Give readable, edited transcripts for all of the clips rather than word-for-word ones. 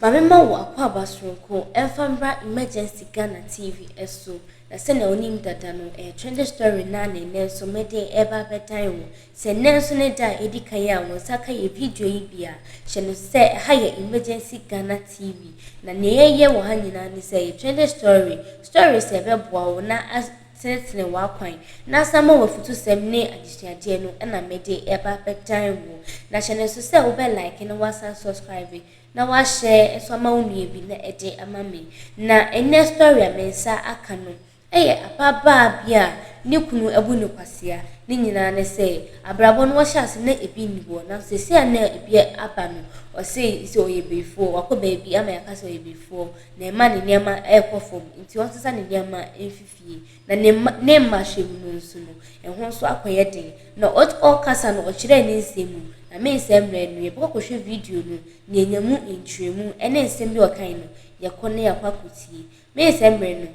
Ma memma wo akwaaba soronko mfa mmra Emergency Ghana TV so. Na sɛnea wonim dada no, ɛyɛ Trending Story no ara na ɛnnɛ nso mede reba abɛdan wo. Sɛ nnɛ nso ne da a edi kan a wo nsa ka yɛn video yi bi a, hyɛ no sɛ ɛha yɛ Emergency Ghana TV. Na nea yɛyɛ wɔ ha nyinaa ne sɛ yɛ Trending Story, stories a ɛbɛboa wo na atenetene w'akwan na asan ama wo afutusɛm ne adesuadeɛ no na mede reba abɛdan wo. Na hyɛ no nso sɛ wobɛ like na woasan subscribe na woahyɛ nso ama wo nua bi na ɛde ama me. Na ɛnnɛ story a me nsa aka no yɛ ababaa bi a ne kunu abu no kwasea. Ne nyinaa ne sɛ, abrabɔ no wɔhyɛ ase na ebi nni hɔ, nanso seesei a na ebi aba no, ɔse sɛ ɔyɛ bayifoɔ, wakɔ baabi ama yɛaka sɛ ɔyɛ bayifoɔ, na ɛma ne nneɛma rekɔ fam, nti ɔnsesa ne nneɛma mfi fie. Na ne mma ne mma hwɛ mu no nso no, ɛho nso akɔyɛ den. Na ɔrekasa no, ɔkyerɛɛ ne nsɛm mu, na me nsɛm mmerɛ no, yɛbɛkɔ akɔhwɛ video no na yɛanya mu nkyerɛmu ne nsɛm bi a ɔkae no, yɛkɔ na yɛakɔ akɔtie. Me nsɛm mmerɛ no,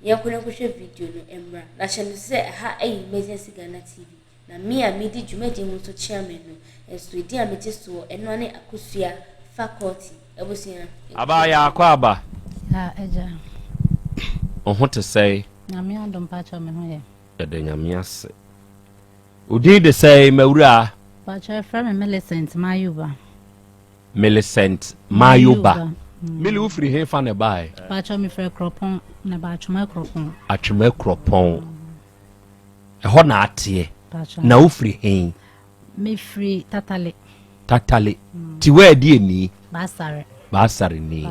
yɛnkɔ na yɛnkɔhwɛ video no mmra. Na hyɛ no sɛ ɛha yɛ Emergency Ghana TV. Na me a medi dwumadie ho nso kyea me no, nso edin a megye soɔ, ɛno ara ne Akosua Faculty abusua. Aba yɛ akɔ aba. Ah, agya. Wo ho te sɛn? Nyame adom pakyɛ me ho yɛ. Yɛda Nyame ase. Wo din de sɛn mawura? Pakyɛ frɛ me Millicent Mayuba. Millicent Mayoba. Milly wo firi he fa na ɛbaeɛ? Pakyɛ me firi Akuropɔn na ba Atwoma Akuropɔn. Atwoma Akuropɔn. Ɛhɔ na ateɛ. Na wo firi he? Me firi Tatale. Tatale. Mm. Ti wɔ ɛdeɛ ni? Baasare. Baasare ni.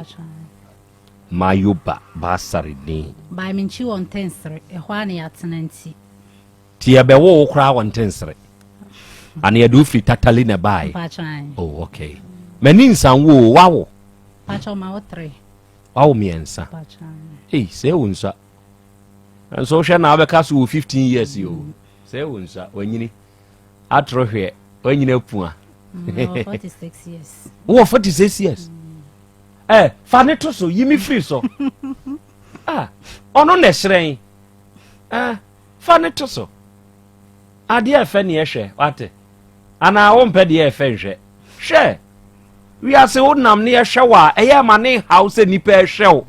Mayoba Baasare ni. By me nkyi wɔ Ntɛnsere. Ɛhɔ a na yɛatena nti. Ti yɛbɛwo wo koraa wɔ Ntensere. Ana yɛde wo firi Tatale na ɛbaeɛ? Oh, okay. M'ani nsan wo o, wawo? Wawo mmiɛnsa. Ei, sɛ wo nsa. Nso wohwɛ na wobɛka so wɔ 15 years yi o. Sɛ wo nsa, wanyini. Atoro hwɛ, wanyini apua. Wowɔ 46 years. Eh, fa ne to so, yi me firi so. Ah, ɔno na ɛhyerɛn. Eh. Fa no to so. Adeɛ ɛfɛ ne ɛhwɛ, wate? Anaa wompɛ deɛ ɛfɛ nhwɛ. Hwɛ! Wiase wonam ne ɛhwɛ wo a, ɛyɛ ma ne haw sɛ nnipa ɛhwɛ wo.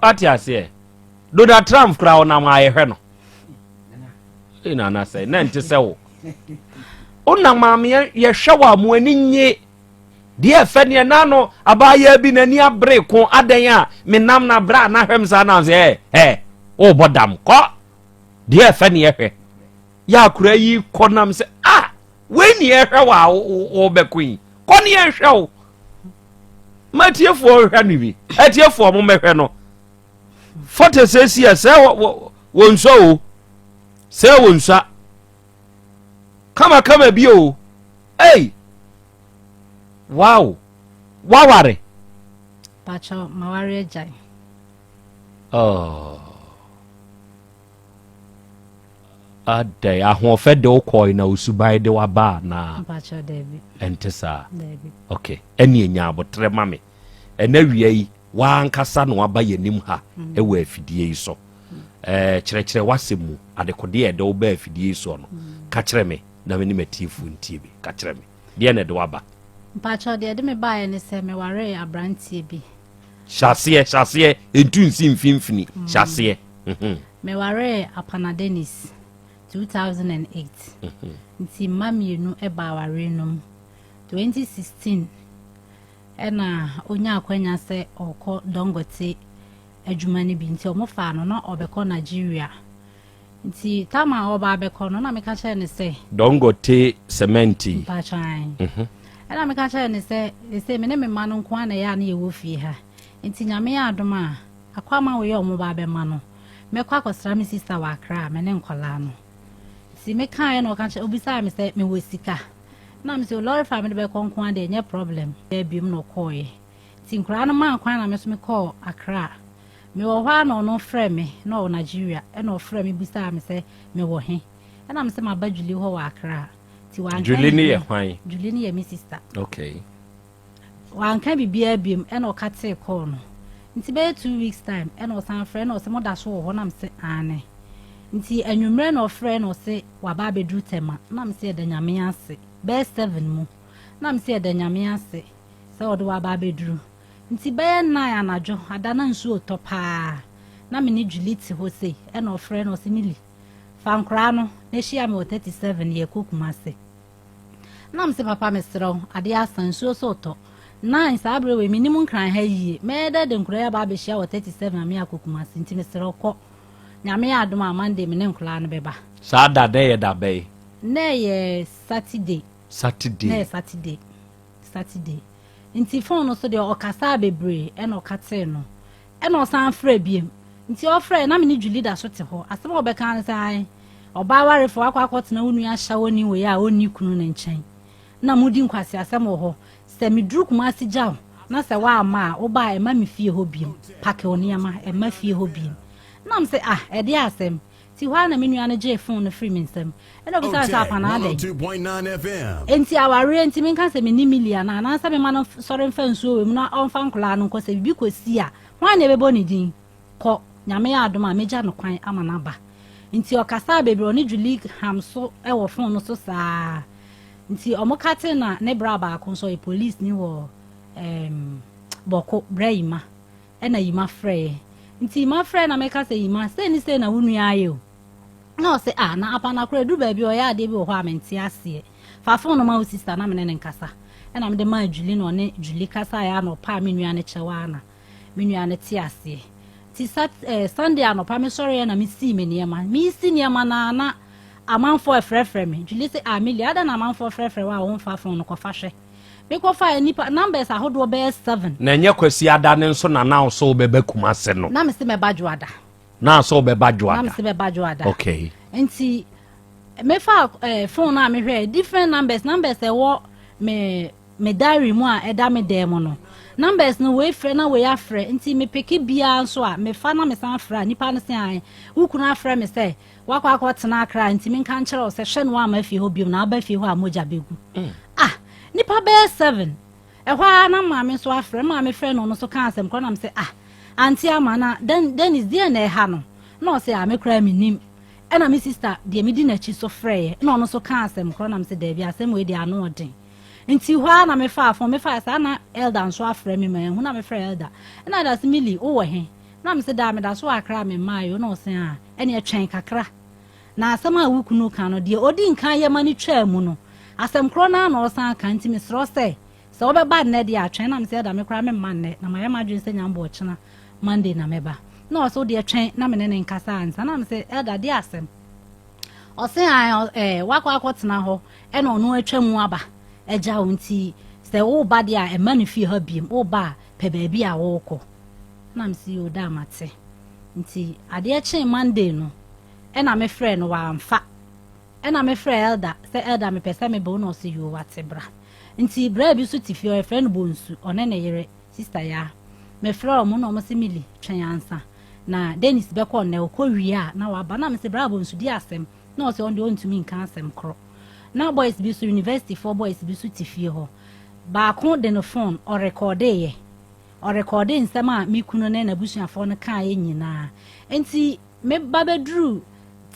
Wate aseɛ? Donald Trump koraa ɔnam a yɛhwɛ no. Ee na anasɛ, na ɛnte sɛ wo. Wonam a yɛhwɛ wo a mo ani nye. Deɛ ɛfɛ neɛ na no abaayaa bi n'ani abere ko adɛn a menam na berɛ a na hwɛm saa na sɛ ɛ ɛ wobɔ dam kɔ deɛ ɛfɛ neɛ hwɛ yɛ akora yi kɔ nam sɛ a wei neɛ ɛhwɛ wɔ a wobɛko yi kɔ neɛ nhwɛ wo ma atiefoɔ nhwɛ no bi atiefoɔ mo mɛhwɛ no fɔte sɛ si ɛ sɛ wɔ nsɔ o sɛ wɔ nsua kamakama bi o ei Wow! Waware? Pacho, maware agyae. Oh. Adɛn, ahoɔfɛ de wo kɔe na osuban de waba anaa? Pacho, dabi. Ɛnte saa? Dabi. Okay, ɛne enya abotrɛ ma me. Ɛnɛ wia yi, w'ankasa na waba yɛnim ha mm. ɛwɔ afidie yi so. Ɛɛ kyerɛkyerɛ w'asɛm mu, adekodeɛ a ɛde wo ba afidie yi soɔ no, mm. ka kyerɛ me. Na me ne m'atiefoɔ ntie bi. Ka kyerɛ me, deɛ na ɛde wo aba? Mpakyɛw, deɛ ɛde me baeɛ ne sɛ mewaree aberanteɛ bi. Hyɛ aseɛ, hyɛ aseɛ, ntu nsi mfimfini, mm. hyɛ aseɛ. Mhm. Mewaree Apana Dennis 2008. Mhm. Nti mma mmienu ba awareɛ no mu. 2016 ɛna onya akwanya sɛ ɔkɔ Dangote adwuma no bi nti ɔmo faa no na ɔbɛkɔ Nigeria. Nti tam a ɔreba abɛkɔ no, na meka kyerɛɛ no sɛ. Dangote cement yi. Mpakyɛ ae. Mhm. Ɛna meka kyerɛɛ no sɛ, sese me ne me mma no nko ara na ɛyɛ a na yɛwɔ fie ha. Nti Nyame yɛ adom a, akwamma wei a wɔba abɛma no, mɛkɔ akɔsra me sista wɔ Accra, me ne nkwadaa no. Nti mekaeɛ na ɔka kyerɛ, obisaa me sɛ mewɔ sika. Na me sɛ lɔre fa a mede bɛkɔ nko ara deɛ ɛnyɛ problem. Biom na ɔkɔeɛ. Nti nkwadaa no maa kwan na me nso mekɔɔ Accra. Mewɔ hɔ ara na ɔno frɛɛ me, na ɔwɔ Nigeria, ɛna ɔfrɛɛ me bisaa me sɛ mewɔ he. Ɛna me sɛ maba Julie hɔ wɔ Accra. Nti wanka Julie ne yɛ hwan? Julie ne yɛ me sister. Okay. Wanka biribiara biom, ɛna ɔka tee kɔɔ no. Nti bɛyɛ 2 weeks time, ɛna ɔsan frɛ, ɛna ɔsɛ moda so wɔ hɔ, na me sɛ aane. Nti anwummerɛ na ɔfrɛ na ɔse waba abɛduru Tema, na me sɛ yɛda Nyame ase. Bɛyɛ 7 mu, na me sɛ yɛda Nyame ase. sɛ ɔde wo aba abɛduru. Nti bɛyɛ nnan anadwo, ada na nsuo retɔ paa, na me ne Julie te hɔ sei, ɛna ɔfrɛ na ɔse Millie, fa nkoraa no na hyia me wɔ 37 yɛkɔ Kumasi. Na mese papa mesrɛ wo, adeɛ asa, nsuo so retɔ. Nine saa berɛ wei mennim Nkran ha yie, mɛyɛ dɛ de nkoraa yi aba abɛhyia wɔ 37 a me akɔ Kumasi, nti mesrɛ wo kɔ. Nyame yɛ adom a Monday me ne nkoraa no bɛba. Saa da na ɛyɛ da bɛn? Na ɛyɛ Saturday. Saturday. Na ɛyɛ Saturday. Saturday. Nti phone no so deɛ ɔkasaa bebree ɛna ɔkatee no. Ɛna ɔsan frɛ biem. Nti ɔfrɛ na me ne Julie da so te hɔ. Asɛm a ɔbɛka ne sɛ ae ɔbaa warefoɔ akɔ akɔtena wo nua ahyɛwɔni wei a ɔnni kunu no nkyɛn. Na modi nkwaseasɛm wɔ hɔ. Sɛ meduru Kumasi gya wo na sɛ woamma a woba a ɛmma me fie hɔ biem. Pake wo nneɛma ɛmma fie hɔ biem. Na mese ah ɛdeɛ asɛm. Nti hɔ ara na me nua no gyee fon no firii me nsam. Ɛnna ɔbisaa me sɛ, Apanaa dɛn? Enti awareɛ nti menka sɛ menni Millie anaa? Anaasɛ memma no nsɔre mfa nsuo wei mu na ɔmfa nkwadaa no nkɔ? Sɛ biribi kɔsi a, hwan na ɛbɛbɔ ne din? Kɔ, Nyame yɛ adom a, mɛgya no kwan ama no aba. Nti ɔkasaa bebree, ɔne Julie ham so wɔ fon no so saa. Nti wɔkatee na ne bra baako nso, ɔyɛ polisini wɔ ɛɛm, Bɔko, Bra Yima. Ɛna Yima frɛeɛ. Nti Yima frɛeɛ na meka sɛ, Yima, sei ne sei na wo nua ayɛ o. Na ɔse, ah, na Apana koraa ɛduru baabi a ɔyɛ adeɛ bi wɔ hɔ a mente aseɛ. Fa phone no ma wo sister na me ne no nkasa. Ɛna mede maa Julie na ɔne Julie kasaeɛ a na ɔpaa me nua no kyɛw ara na me nua no te aseɛ. Nti sat eh, Sunday anɔpa mesɔreɛ na mesii me nneɛma. Mesi nneɛma no ara na amanfoɔ ɛfrɛfrɛ me. Julie se, ah, Millie, adɛn na amanfoɔ frɛfrɛ wo a womfa phone no kɔfa hwɛ. Mekɔfaa nnipa numbers ahodoɔ bɛyɛ seven. Na ɛnyɛ Kwasiada no nso na na wo sɛ wobɛba Kumase no? Na mese mɛba Dwoada. Na sɛ wobɛba Dwoada? Na mese mɛba Dwoada. Okay. Nti mefa eh, phone a mehwɛ different numbers, numbers ɛwɔ me me diary mu a ɛda me dan mu no. Numbers no wei frɛ na wei afrɛ nti mepeke biara nso a mefa na mesan frɛ a nipa no se ae wo kunu afrɛ me sɛ Woakɔ akɔtena Accra nti menka nkyerɛ wo sɛ hwɛ no woamma fie hɔ biom na woba fie hɔ a mogya bɛgu. Ah! Nnipa bɛyɛ seven. Ɛhɔ ara na maame nso afrɛ. Me maame frɛ no ɔno nso kaa asɛm korɔ na mesɛ ah! Auntie Ama na Den Dennis deɛn na ɛha no? Na ɔse ah me koraa mennim. Ɛna me sister deɛ medi n'akyi nso frɛeɛ na ɔno nso kaa asɛm korɔ na mesɛ daabi asɛm wei deɛ ano ɔden. Nti hɔ ara na mefaa phone mefaa saa na Elder nso afrɛ me manhu na mefrɛ Elder. Ɛna Elder se Millie wowɔ he? Na mese daa meda so wɔ Accra a memmaeɛ o na ɔse aa ɛneɛ twɛn kakra na asɛm a wo kunu ka no deɛ ɔdi nkan yɛ ma no twaa mu no asɛm korɔ no ara na ɔsan ka nti mesrɛ wo sɛ sɛ wobɛba nnɛ deɛ a twɛn na mese ɛda me koraa memma nnɛ na mayɛ m'adwene sɛ nyambɔ ɔkyena Monday na mɛba na ɔse wodeɛ twɛn na me ne no nkasa ansa na mese elder deɛ asɛm ɔse aa ɛɛ wakɔ akɔtena hɔ ɛna ɔno atwa mu aba agya wo nti sɛ woba deɛ a ɛma no fie hɔ biem woba a pɛ baabi a wokɔ Na mese yoo daa mate. Nti adeɛ kyee Monday no ɛna me frɛɛ no wamfa. Ɛna me frɛɛ Elder sɛ Elder mepɛ sɛ meba o na ɔse yoo wate bra. Nti braa bi nso te fie hɔ yɛfrɛ no Bonsu ɔne ne yere sister Yaa. Me frɛɛ ɔmo na ɔmo se Millie twɛn ansa na Dennis bɛkɔ nnɛ ɔkɔ wie a na waba. Na mese braa Bonsu di asɛm na ɔse ɔno deɛ ɔntumi nka asɛm korɔ. Na boys bi nso university foɔ boys bi nso te fie hɔ baako de ne phone ɔrekɔɔdeeɛ. Ɔrekɔɔdee nsɛm a me kunu ne n'abusuafoɔ no kaeɛ nyinaa. Enti me ba bɛduruu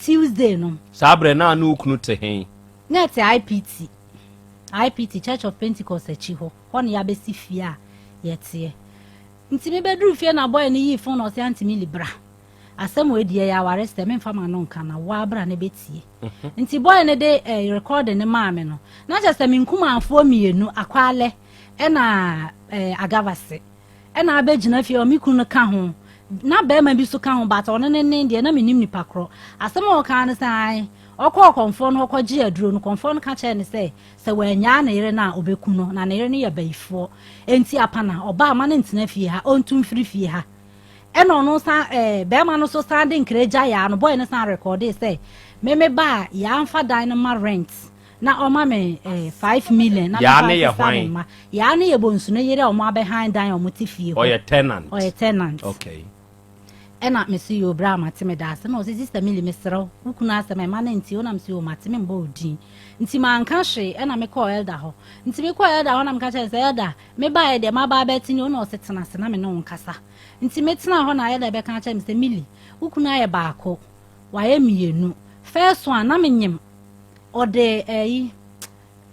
Tuesday no. Saa berɛ no a na wo kunu te he? Na ɛte IPT, IPT, Church of Pentecost akyi hɔ. Hɔ na yɛabɛsi fie a yɛteɛ. Nti me bɛduruu fie na boy no yii phone na ɔse Auntie Millie bra. Asɛm wei deɛ ɛyɛ awaresɛm, memfa m'ano nka na woaa bra na bɛtie. Nti boy no de eh, recording no maa me no, na kyerɛ sɛ me nkumanfoɔ mmienu, Akwalɛ, ɛna eh, Agavase ɛna abɛgyina fie hɔ, me kunu no ka ho, na bɛrima bi so ka ho, but ɔno ne ne deɛ na menim nipa korɔ. Asɛm a ɔka ne sɛ ae, ɔkɔɔ kɔmfoɔ no hɔ kɔgye aduro no, kɔmfoɔ no ka kyerɛɛ no sɛ sɛ wannyaa ne yere no a ɔbɛku no, na ne yere no yɛ bayifoɔ, enti apana ɔbaa ma no ntena fie ha, ɔntu mfiri fie ha. Ɛna ɔno san eh, bɛrima no so san de nkra gya yaa no, boy no san rekɔdee sɛ me me ba a yaa mfa dan no ma rent na ɔma me eh, 5 million na Yaa mefa ne yɛ nsesa me hwan? mma. Yaa ne yɛ bonsu no yere a ɔmo abɛhan dan a ɔmo te fie hɔ. Ɔyɛ tenant. Ɔyɛ tenant. Okay. Ɛna mese yoo bra mate meda ase. Na ɔse sister Millie mesrɛ wo, wo kunu asɛm ɛma no ntie wo na mese yoo mate membɔ wo din. Nti manka hwee ɛna mekɔɔ elder hɔ. Nti mekɔɔ elder hɔ na meka kyerɛ no sɛ elder mebaeɛ deɛ maba abɛte ni o na ɔse tena ase na me ne wo nkasa. Nti metenaa hɔ na elder bɛka akyerɛ me sɛ Millie wo kunu ayɛ baako, wayɛ mmienu. First one na menyem ɔde ɛyi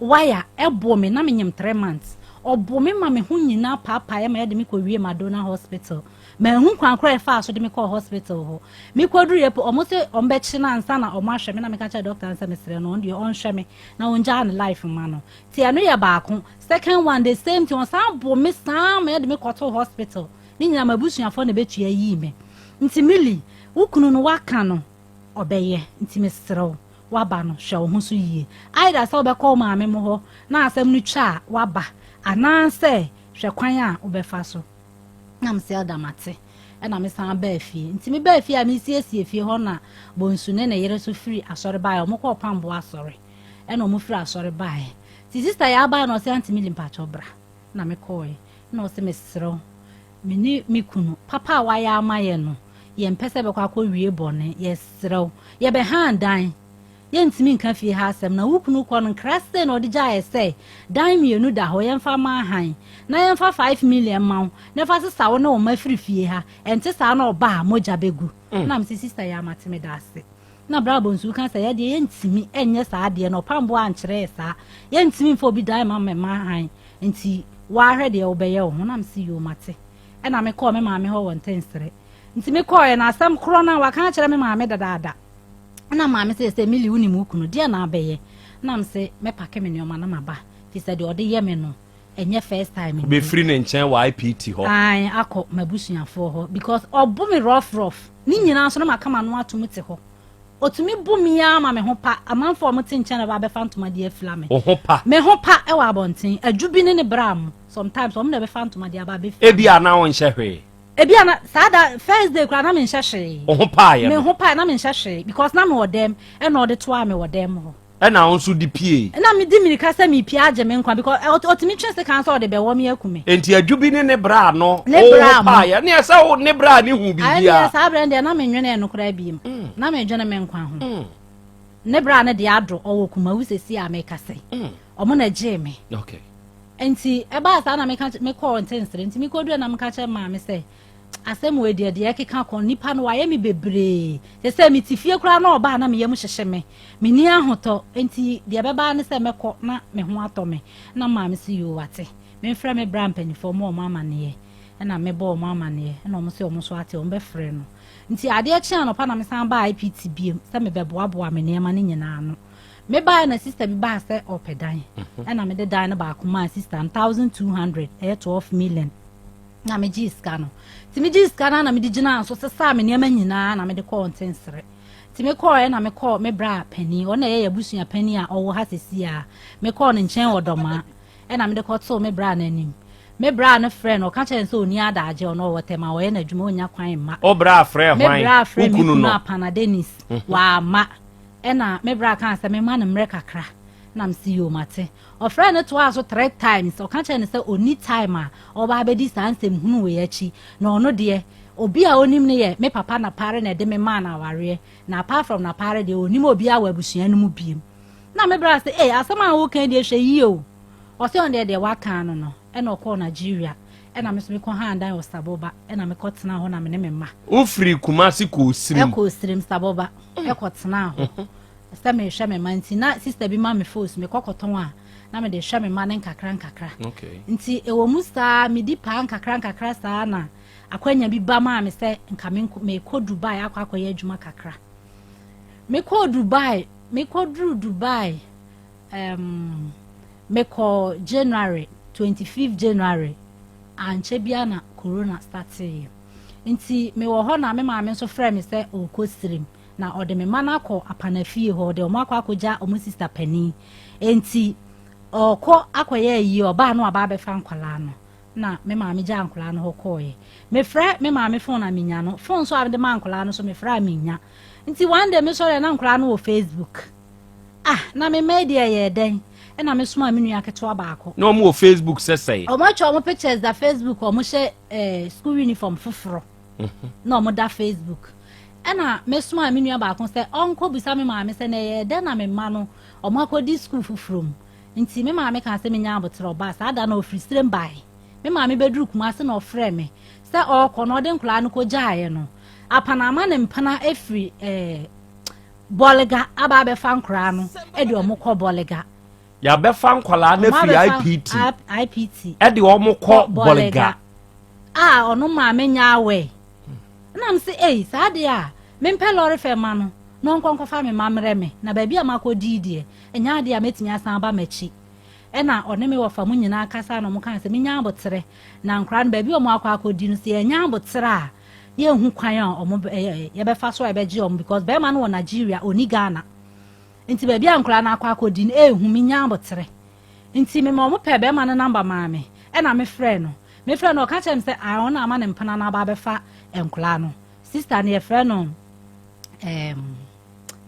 wire ɛbɔ me na menyem 3 months. Ɔbo me ma me ho nyinaa paapaeɛ ma yɛde me kɔwie Madonna Hospital. Manhu kwan koraa a ɛfaa so de me kɔɔ hospital hɔ. Mekɔduruiɛ po, ɔmo se ɔmo bɛkye no ansa na ɔmo ahwɛ me na meka kyerɛɛ doctor no sɛ mesrɛ no ɔno deɛ ɔnhwɛ me na ɔngyaa ne life mma no. Nti ɛno yɛ baako. Second one, the same thing, ɔsan bo me saa ma yɛde me kɔtoo hospital. Ne nyinaa m'abusuafoɔ na ɛbɛtua yii me. Nti Millie, wo kunu no woaka no ɔbɛyɛ nti mesrɛ wo woaba no hwɛ wo ho so yie. Either sɛ wobɛkɔ wo maame mo hɔ na asɛm no twa a woaba anaasɛ hwɛ kwan a wobɛfa so. Na mese Elder mate. Ɛna mesan baa fie. Nti mebaa fie a mesiesie fie hɔ na Bonsu ne ne yere so firi asɔre baeɛ. Ɔmo kɔɔ Pamboa asɔre. Ɛna ɔmo firi asɔre baeɛ. Nti sister yɛ abaeɛ na ɔse Auntie Millie mpakyɛw bra. Na mekɔɔɛ. Na ɔse mesrɛ wo me ne me kunu papa a wayɛ ama yɛ no yɛmpɛ sɛ bɛkɔ akɔwie bɔne. Yɛsrɛ wo yɛbɛhan dan. Yɛntumi nka fie ha asɛm na wo kunu kɔ no nkra sei na ɔde gyaeɛ sɛ dan mmienu da hɔ yɛmfa ma ahan na yɛmfa 5 million ma wo na fa sesa wo ne wo mma firi fie ha ɛnte saa na ɔba a mogya bɛgu. Na mese sister yɛ amate me da ase. Na bra Bonsu ka sɛ yɛdeɛ yɛntumi ɛnyɛ saa adeɛ no ɔpamboa ankyerɛ yɛ saa yɛntumi mfa obi dan ma mɛma ahan nti waahwɛ deɛ wobɛyɛ wo ho. Na mese yoo mate. Ɛna mekɔɔ me maame hɔ wɔ Ntensere. Nti mekɔɔɛ na asɛm korɔ no a waka akyerɛ me maame dadaada. Na maame sɛ sɛ Millie wonim wo kunu deɛ na abɛyɛ. Na mese mɛpake me nneɛma na maba firi sɛ deɛ ɔde yɛ me no ɛnyɛ first time ni. Wobɛfiri ne nkyɛn wɔ IPT hɔ. Ae akɔ m'abusuafoɔ hɔ because ɔbo me rough rough ne nyinaa nso na maka m'ano ato mu te hɔ. Ɔtumi bo me ara ma me ho pa amanfoɔ a wɔte nkyɛn na ɛba abɛfa ntoma de afira me. Wo ho pa? Me ho pa ɛwɔ abɔnten. Adwu bi ne ne bra mu sometimes wɔn na ɛbɛfa ntoma de aba abɛfira. Ebi a na wonhyɛ hwee. Ebi a na saa da first day koraa na menhyɛ hwee. Wo ho paeɛ Me no? ho paeɛ na menhyɛ hwee because na mewɔ dɛm ɛna ɔde toaa me wɔ dɛm hɔ. Ɛna wo nso de pie? Na medi mirika sɛ mepie agye me nkwa because ɔtumi twe sekan sɛ ɔde bɛwɔ me aku me. Enti adwu bi ne ne bra no Ne wo bra ho mo. paeɛ ne ɛsɛ wo ne bra ne hu Ayɛ biribiara. deɛ saa berɛ no deɛ na menwene no koraa biem. Na medwene me nkwa ho. Ne bra no deɛ ado ɔwɔ Kumawu sɛsi a meka sɛ. Ɔmo na gyee me. Nti ɛbaa saa na meka mekɔɔ Ntensere nti mekɔduru na meka kyerɛ maame sɛ asɛm wei deɛ deɛ ɛkeka kɔ nipa no wayɛ me bebree kyɛ sɛ mete fie koraa na ɔbaa na meyam hyehye me menni ahotɔ nti deɛ ɛbɛbaa ne sɛ mɛkɔ na me ho atɔ me. Na maame sɛ yoo wate memfrɛ me bra mpanimfoɔ ma ɔmo amanneɛ. Ɛna mebɔ ɔmo amanneɛ ɛna ɔmo sɛ ɔmo nso ate ɔmo bɛfrɛ no. Nti adeɛ kye anɔpa na mesan baa IPT biem sɛ mebɛboaboa me nneɛma no nyinaa ano. Mebaeɛ na sister bi baa sɛ ɔpɛ dan. Ɛna mede dan no baako maa sister no 1200 ɛyɛ 12 million. Na megyee sika no. Nti megyee sika no na mede gyinaa so sesaa me nneɛma nyinaa na mede kɔɔ Ntensere. Nti mekɔɔ ɛna mekɔɔ me bra panin ɔno na ɛyɛ yɛ abusua panin a ɔwɔ ha sɛsi a mekɔɔ ne nkyɛn wɔ Dɔmaa ɛna mede kɔtoo me bra n'anim. Me bra no frɛ no ɔka kyerɛ no sɛ ɔni adagye ɔno ɔwɔ tɛm a ɔyɛ n'adwuma ɔnya kwan mma. Wo bra frɛ Me hwan? bra frɛ Wo me kunu kunu no? Apana Dennis wamma. Ɛna me bra kaa sɛ mema no mmerɛ kakra na mese yoo mate. Ɔfrɛ no toaa so 3 times ɔka kyerɛ no sɛ ɔni time a ɔba abɛdi saa nsɛm hunu wei akyi na ɔno deɛ obi a ɔnim no yɛ me papa Napare na ɛde me maa no awareɛ na apart from Napare deɛ ɔnim obiara wɔ abusua no mu biem. Na me bra sɛ ee asɛm a woka yi deɛ hwɛ yie o. Ɔsɛ ɔno deɛ deɛ waka no no ɛna ɔkɔɔ Nigeria ɛna me nso mekɔ han dan wɔ Saboba ɛna mekɔ tena hɔ na me ne me mma. Wofiri Kumasi kɔɔ Sirim? Ɛkɔɔ Sirim Saboba ɛkɔ tena hɔ sɛ mehwɛ me mma nti na sister bi ma me fos mekɔ kɔtɔn a na mede hwɛ me mma ne nkakra nkakra. Nti ɛwɔ mu saa medi paa nkakra nkakra saa na akwanya bi ba maa me sɛ nka mekɔ Dubai akɔ akɔyɛ adwuma kakra. Mekɔɔ Dubai, mekɔduru Dubai mekɔ January 25 January ankyɛ bia na corona startee. Nti mewɔ hɔ na me maame nso frɛ me sɛ ɔrekɔ Sirim na ɔde me mma no akɔ Apanafie hɔ ɔde ɔmo akɔ akɔgya ɔmo sister panin. Nti ɔkɔ akɔyɛ ayie ɔbaa no aba abɛfa nkwalaa no na me maame gya nkwalaa no hɔ kɔɔɛ. Mefrɛ me maame phone a menya no phone so a mede ma nkwalaa no so mefrɛ a menya. Nti one day mesɔre na nkwalaa no wɔ Facebook. Ah na me mma yi deɛ ɛyɛ dɛn ɛna mesoma me nua ketewa baako. Na ɔmo wɔ Facebook sɛsɛe. Ɔmo atwa ɔmo pictures da Facebook ɔmo hyɛ school uniform foforɔ na ɔmo da Facebook. Ɛna mesoma me nua baako sɛ ɔnkɔ bisa me maame sɛ na ɛyɛ dɛn na me mma no ɔmo akɔdi school foforɔ mu. Nti me maame ka sɛ menya abotrɛ ɔbaa saa da na ofiri Sirem bae. Me maame bɛduru Kumase na ɔfrɛ me sɛ ɔrekɔ na ɔde nkoraa no kɔgyaeɛ no. Apanama ne mpena efiri Bɔlega aba abɛfa nkoraa no ɛde ɔmo kɔ Bɔlega. Yɛabɛfa nkwadaa no Ɔmo afiri abɛfa IPT IPT ɛde wɔn kɔ Bɔlega. A ɔno maame nya awɛ. Ɛna m sɛ, ei, saa deɛ a, mempɛ lɔre fɛ ma no na ɔnkɔ nkɔfa me ma mmerɛ me na baabi a makɔdii deɛ, ɛnyɛ adeɛ a mɛtumi asan aba m'akyi. Ɛna ɔne me wɔfa mu nyinaa kasa na ɔmo kaa sɛ menya aboterɛ na nkwadaa no, baabi a ɔmo akɔ akɔdi no, sɛ yɛnya aboterɛ a, yɛnhu kwan a ɔmo yɛbɛfa so a yɛbɛgye ɔmo, because bɛrima no wɔ Nigeria, ɔni Ghana, nti baabi a nkwadaa no akɔ akɔdi no, ɛɛhu menya aboterɛ. Nti mema ɔmo pɛ bɛrima no number maa me, ɛna mefrɛ no. Ɔka kyerɛ me sɛ a ɔno ama ne mpena no aba abɛfa nkwadaa no. Sister no, yɛfrɛ no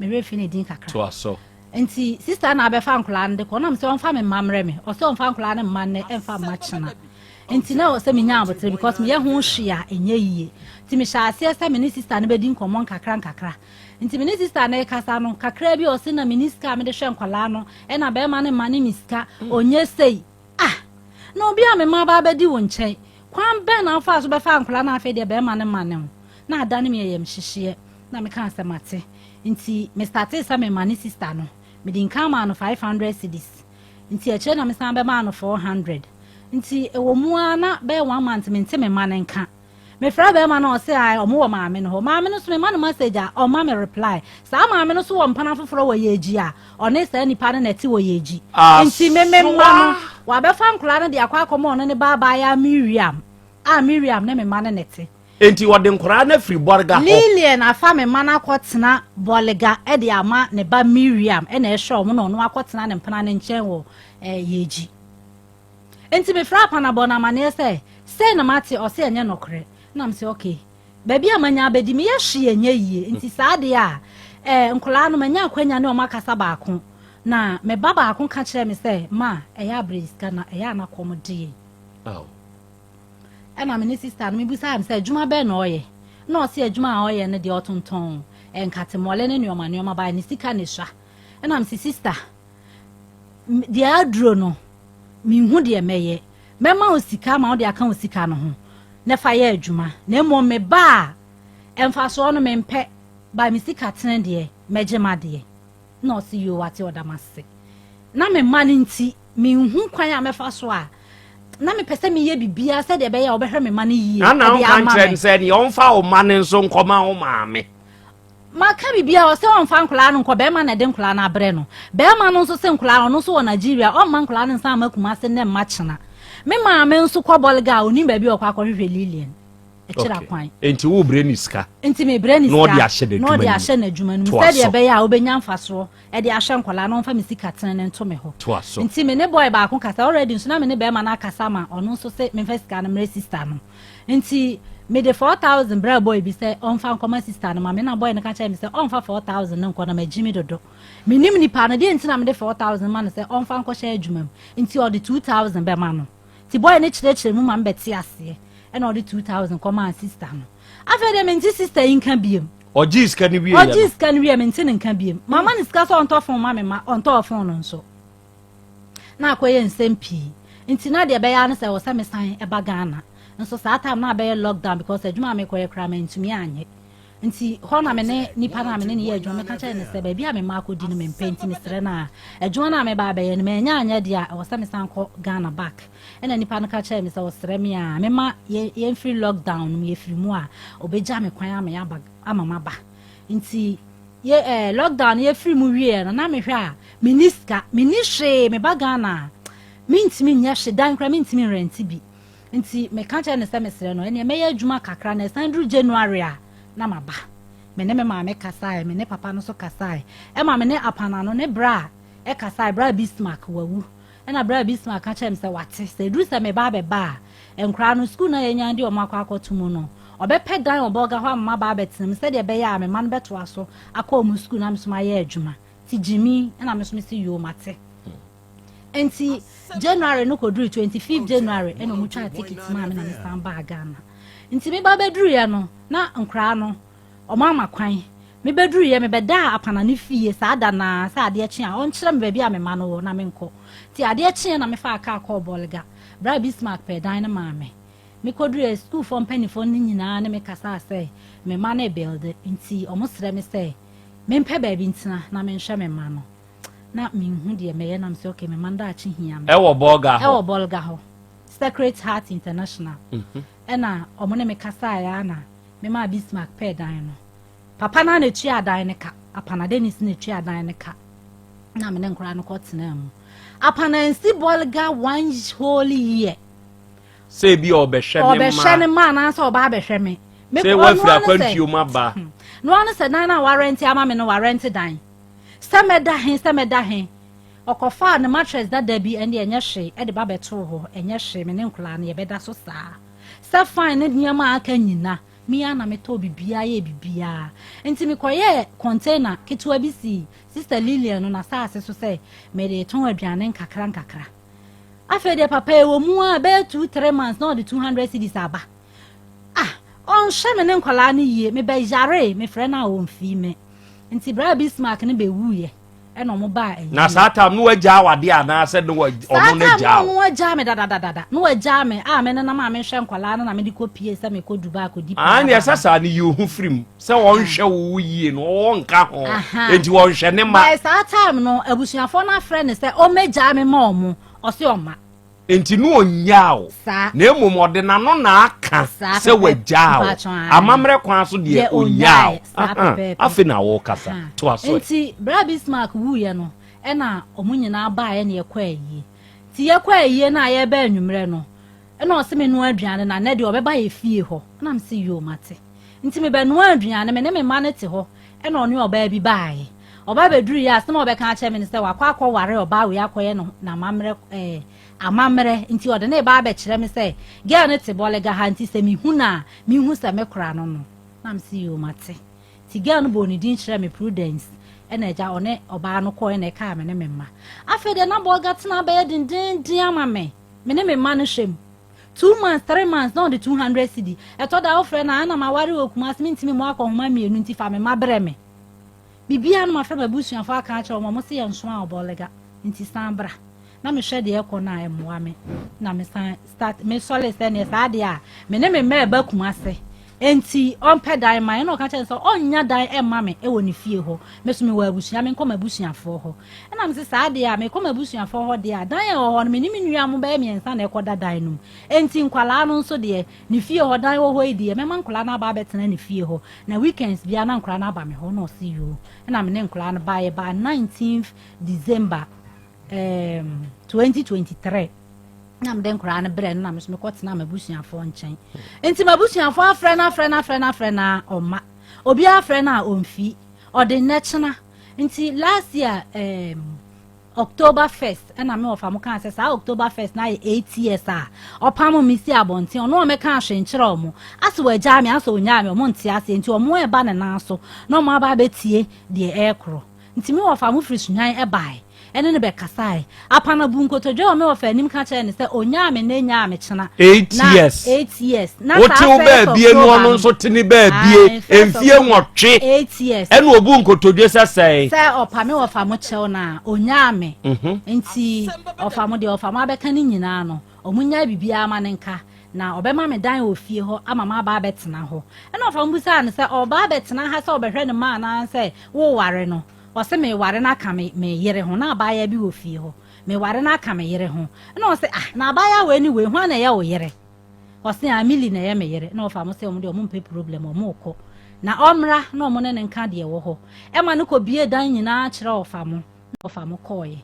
merɛ fi ne din kakra. Toa so. Nti sister na abɛfa nkwadaa no de kɔ, ɔnam sɛ ɔmfa me mma mmerɛ me. Ɔsɛ ɔmfa nkwadaa no mma nnɛ, ɛmfa mma kyena, nti na ɔsɛ menya abotere because meyɛ ho hwee a ɛnyɛ yie. Nti mehyɛ aseɛ sɛ me ne sister no bɛdi nkɔmmɔ nkakra nkakra. Nti me ne sister no kasa no kakra bi, ɔse na mene sika a mede hwɛ nkwadaa no, ɛna bɛrima no ma ne me sika ɔnyɛ sei. Ah, na obi a me mma ba bɛdi wo nkyɛn, kwan bɛn na wofa so bɛfa nkwadaa no? Afei deɛ, bɛrima no ma ne ho na ada no meyɛ yam hyehyeɛ na meka sɛ mate. Nti me start sɛ mema ne sister no, mede nka maa no 500 cedis, nti akyire na mesan bɛmaa no 400. Nti ɛwɔ mu ara na bɛyɛ one month mente me ma ne nka. Mefrɛ bɛrima no, ɔse a ɔmo wɔ maame no hɔ. Maame no so, mema no message a, ɔma me reply. Saa maame no so wɔ mpana foforɔ wɔ Yɛgyi a ɔne saa nipa no na ɛte wɔ Yɛgyi. Nti me me mma no, wabɛfa nkwadaa no de akɔ akɔma ɔno ne baabaayaa Miriam, a Miriam ne me ma no na ɛte. Enti wɔde nkwadaa no afiri Bɔrga hɔ. Lilian afa me mma no akɔtena Bɔlega de ama ne ba Miriam, ɛna ɛhwɛ ɔmo, na ɔno akɔtena ne mpena no nkyɛn wɔ Yɛgyi. Nti mefrɛ apanabɔ no amanneɛ sɛ sei na mate. Ɔsɛ ɛnyɛ nɔkorɛ. Na m sɛ okay, baabi a manya abɛdi, meyɛ hwee ɛnyɛ yie. Nti saa deɛ a nkwadaa no, manya akwanya ne ɔmo akasa baako, na me ba baako ka kyerɛ me sɛ, ma ɛyɛ abrɛ sika na ɛyɛ anakɔm de. Aw. Ɛna me ne sister no, mebusaa no sɛ adwuma bɛn na ɔyɛ, na ɔse adwuma a ɔyɛ no deɛ, ɔtontɔn nkatemɔle ne nneɔma nneɔma baa ne sika ne sua. Ɛna mese, sister, deɛ aduro no, menhu deɛ mɛyɛ. Mɛma wo sika ma wode aka wo sika no ho na fa yɛ adwuma, na mmom me ba a ɛmfasoɔ no mempɛ ba, me sika tene deɛ, mɛgye ma deɛ. Na ɔse yoo, wate, ɔda ase. Na me mma no nti menhu kwan a mɛfa so a na mepɛ sɛ meyɛ biribiara sɛdeɛ ɛbɛyɛ a wɔbɛhwɛ me mma no yie. Na ɛde wonka ama nkyerɛ me. no sɛ neɛ ɔmfa wo ma no nso nkɔma wo maame. Maka biribiara, ɔsɛ ɔmfa nkwadaa no nkɔ. Bɛrima na ɛde nkwadaa no abrɛ no. Bɛrima no nso sɛ nkwadaa no, ɔno nso wɔ Nigeria, ɔmma nkwadaa no nsa ama Kumase ne mma kyena. Me maame nso kɔ Bɔlga a onim baabi a ɔkɔ akɔhwehwɛ Lilian ɛkyerɛ Okay. kwan. Enti wobrɛ ne sika. Nti mebrɛ ne Na ɔde sika ahyɛ n'adwuma na ɔde no mu. ahyɛ n'adwuma no mu Toa sɛdeɛ so. ɛbɛyɛ a wobɛnya mfasoɔ ɛde ahyɛ nkwadaa na ɔmfa me sika tene ne nto me hɔ. Toa so. Nti me ne boy baako kasa already nso, na me ne bɛrima no akasa ma ɔno nso sɛ memfa sika no mmerɛ sister no. Nti mede 4000 brɛ boy bi sɛ ɔmfa nkɔma sister no ma me, na boy no ka kyerɛ me sɛ ɔmfa 4000 no nkɔ na magyi me dodo, menim nipa no deɛ, nti na mede 4000 ma no sɛ ɔmfa nkɔhyɛ adwuma mu, nti ɔde 2000 bɛma no. Nti boy no kyerɛkyerɛ mu ma me bɛte aseɛ, ɛna ɔde 2000 kɔmaa sister no. Afei deɛ, mente sister yi nka biem. Ɔgye sika no wie. Ɔgye sika no wie, mente ne nka biem. Mama ne sika sɛ ɔntɔ phone ma me ma ɔntɔɔ phone no nso, na akɔyɛ nsɛm pii. Nti na deɛ ɛbɛyɛ no sɛ ɛwɔ sɛ mesan ɛba Ghana nso. Saa time na abɛyɛ lockdown because adwuma a mekɔyɛ koraa mantumi anyɛ. Nti hɔ na me ne nipa no a me ne ne yɛ adwuma, meka kyerɛ ne sɛ baabi a mema akɔdi no mempɛ, nti mesrɛ no a adwuma no a meba abɛyɛ no, manya anyɛ deɛ a, ɛwɔ sɛ mesan kɔ Ghana back. Ɛna nipa no ka kyerɛ me sɛ ɔsrɛ me a mema yɛmfiri lockdown no mu, yɛfiri mu a, ɔbɛgya me kwan ama yɛaba ama maba. Nti yɛ lockdown no yɛfiri mu wieɛ no, na mehwɛ a menni sika, menni hwee. Meba Ghana a, mentumi nyɛ hwe, dan koraa mentumi nrent bi. Nti meka kyerɛ ne sɛ mesrɛ no, ɛneɛ mɛyɛ adwuma kakra na ɛsan duru January a na maba. Me ne me maame kasae, me ne papa no so kasae, ɛma me ne apana no ne bra a ɛkasae. Bra Bismarck wawu, ɛna bra Bismarck ka kyerɛ me sɛ wate sɛ ɛduru sɛ meba abɛba a, nkwaraa no sukuu na yɛnya de ɔmo akɔ akɔto mu no, ɔbɛpɛ dan ɔbɔga hɔ ama maba abɛtena mu sɛdeɛ ɛbɛyɛ a me ma no bɛtoa so akɔ ɔmo sukuu na me so mayɛ adwuma. Ti gyimi, ɛna me so me si yoo, mate. Nti January no kɔduru 25 January, ɛna ɔmo twa ticket maa me na me san baa Ghana. Nti me ba bɛduruiɛ no, na nkwaraa no ɔmo ama kwan. Me bɛduruiɛ, me bɛdaa apana ne fie saa da naa sɛ adeɛ kye a, ɔnkyerɛ me baabi a me ma no wɔ na menkɔ. Nti adeɛ kyeɛ na mefaa kaa kɔɔ Bɔlga. Bra Bismarck pɛɛ dan no maa me. Mekɔduruiɛ, sukuufoɔ mpanimfoɔ no nyinaa ne me kasaa sɛ me ma no ebuild, nti ɔmo srɛ me sɛ mempɛ baabi ntena na menhwɛ me ma no. Na menhu deɛ mɛyɛ na mesɛ okay, me mma no daakye hia me. Ɛwɔ Bolga hɔ? Ɛwɔ Bolga hɔ, Sacred Heart International. Ɛna ɔmo ne me kasaeɛ a na memaa Bismarck pɛɛ dan no. Papa no ara na ɛtua dan no ka, Apana Dennis na ɛtua dan no ka. Na me ne nkwadaa no kɔtenaa mu. Apana nsi Bolga one whole year. Sɛ ebi a ɔbɛhwɛ ne mma. Ɔbɛhwɛ ne mma anaasɛ ɔba abɛhwɛ me. Sɛ wafiri akwantuo mu aba. No ano sɛ dan no a warɛnte ama me no warɛnte dan. Sɛ mɛda he, sɛ mɛda he. Ɔkɔfaa ne mattress dada bi, ɛnde ɛnyɛ hwee, ɛde ba bɛtoo hɔ, ɛnyɛ hwee, me ne nkwadaa no yɛbɛda so saa. Sɛ fine ne nneɛma a aka nyina, me ara na metɔɔ biribiara yɛɛ biribiara. Nti mekɔyɛɛ container ketewa bi sii Sister Lillian no n'asaase so sɛ mede retɔn aduane nkakra nkakra. Afei deɛ papa ɛwɔ mu a bɛyɛ 2, 3 months na ɔde 200 cedis aba. Ah, ɔnhwɛ me ne nkwadaa no yie. Mebɛyaree, mefrɛ no a ɔmfii me. Nti bra Bismarck no bɛwuiɛ ɛna ɔmo baa ayie. Na saa time no wagyaa wade anaasɛ ne wa ɔno na gyaa wo? Saa time no wagyaa me dadadadada. Na wagyaa me a me nenam a mehwɛ nkwadaa no na mede kɔ pie sɛ mekɔ Dubai akɔdi paa. Ah, ne ɛsɛ saa no yi wo ho firi mu sɛ ɔnhwɛ wo yie no ɔwɔ nka ho. Enti ɔnhwɛ ne ma. By saa time no abusuafoɔ no afrɛ no sɛ ɔmmɛgyaa me ma ɔmo, ɔse ɔmma. Enti no ɔnnyaa wo, na mmom ɔde n'ano na aka sɛ wagyaa wo. Amammerɛ kwan so deɛ ɔnnyaa wo. Afei na wokasa. Toa so ɛ. Nti berɛ a Bismarck wuiɛ no, ɛna wɔn nyinaa baeɛ na yɛkɔɔ ayie. Nti yɛkɔɔ ayie no a yɛreba anwummerɛ no, ɛna ɔse mennoa aduane na nnɛ deɛ ɔbɛba yɛ fie hɔ. Ɛna mese yoo mate. Nti mebɛnoaa aduane, me ne me mma no te hɔ, ɛna ɔne ɔbaa bi baeɛ. Ɔba bɛduruiɛ a, asɛm a ɔbɛka akyerɛ me ne sɛ wakɔ akɔware ɔbaa wei akɔyɛ no n'amammerɛ ɛɛ amammerɛ, nti ɔde ne reba abɛkyerɛ me sɛ girl no te Bɔlega ha, nti sɛ mehu no a, menhu sɛ me kora no no. Na mese yoo mate. Nti girl no bɔɔ ne din kyerɛɛ me, Prudence, ɛna agya ɔne ɔbaa no kɔeɛ na ɛkaa me ne me mma. Afei deɛ na Bɔlega tena abɛyɛ dendeenden ama me, me ne me mma no hwɛ mu. 2 months, 3 months na ɔde 200 cedi. Ɛtɔ da wofrɛ no a, ɛna maware wɔ Kumasi, mentumi mmɔ akɔnhoma mmienu nti fa me mma brɛ me. Biribiara no mafrɛ m'abusuafoɔ aka akyerɛ wɔn, wɔn se yɛnsoa wo Bɔlega nti san bra. Na mehwɛ deɛ ɛkɔ no a ɛmmoa me na mesan start mesɔre sɛ neɛ saa deɛ a me ne me mma ɛba Kumasi nti ɔmpɛ dan ma ɛna ɔka kyerɛ sɛ ɔnnya dan ɛmma me ɛwɔ ne fie hɔ. Me so mewɔ abusua, menkɔ m'abusuafoɔ hɔ. Ɛna mese saa deɛ a mekɔ m'abusuafoɔ hɔ deɛ a dan a ɛwɔ hɔ no me ne me nua mo bɛyɛ mmiɛnsa na ɛkɔda dan no mu. Enti nkwadaa no nso deɛ ne fie hɔ dan wɔ hɔ yi deɛ mɛma nkwadaa no aba abɛtena ne fie hɔ na weekends biara na nkwadaa no aba me hɔ. Na ɔse yoo. Ɛna me ne nkwadaa no baa yɛbaa 19th December 2023 na mede nkwadaa no brɛ no na me nso mekɔtena m'abusuafoɔ nkyɛn. Nti m'abusuafoɔ afrɛ no afrɛ no afrɛ no afrɛ no a ɔmma. Obiara afrɛ no a ɔmfi. Ɔde nnɛ kyena. Nti last year October 1st ɛna me wɔfa mo kaa sɛ saa October 1st na ayɛ 8 years a ɔpam me si abɔnten. Ɔno ɔmɛka ahwɛ nkyerɛ ɔmo asɛ wɔagyaa me asɛ ɔnyaa me, ɔmo nte aseɛ. Nti ɔmo ɛba ne nan so na ɔmo aba abɛtie deɛ ɛɛkorɔ. Nti me wɔfa mo firi Sunyan ɛbae ɛne no bɛkasae. Apana bu nkotodwe wɔ me wɔfa anim ka kyerɛ ne sɛ ɔnyaa me nnɛ nyaa me kyena. 8 Na years. 8 years na wote saa wo first baabie no October ɔno no nso te ne baabie. Aye, first mfie October. 8 8 years. Ɛna obu nkotodwe sɛ sɛe. Sɛ ɔpa me wɔfa mo kyɛw no a ɔnyaa me. Nti ɔfa mo deɛ ɔfa mo abɛka no nyinaa no ɔmo nyaa biribiara ma ne nka na ɔbɛma me dan wɔ fie hɔ ama ma aba abɛtena hɔ. Ɛna ɔfa mo bisaa no sɛ ɔba abɛtena ha sɛ ɔbɛhwɛ ne ma anaasɛ woware no. Ɔsɛ meware no aka me me yere ho na abaayewa bi wɔ fie hɔ, meware no aka me yere ho. Ɛna ɔsɛ ah, na abaayewa wei ne wei ho na ɛyɛ wo yere? Ɔsɛ ah, Mili na ɛyɛ me yere. Na ɔfa mo sɛ ɔmo deɛ ɔmo mpɛ problem, ɔmo kɔ na ɔmmra na ɔmo ne ne nka deɛ ɛwɔ hɔ. Ɛma no kɔ bie dan nyinaa kyerɛ ɔfa mo na ɔfa mo kɔɔyɛ.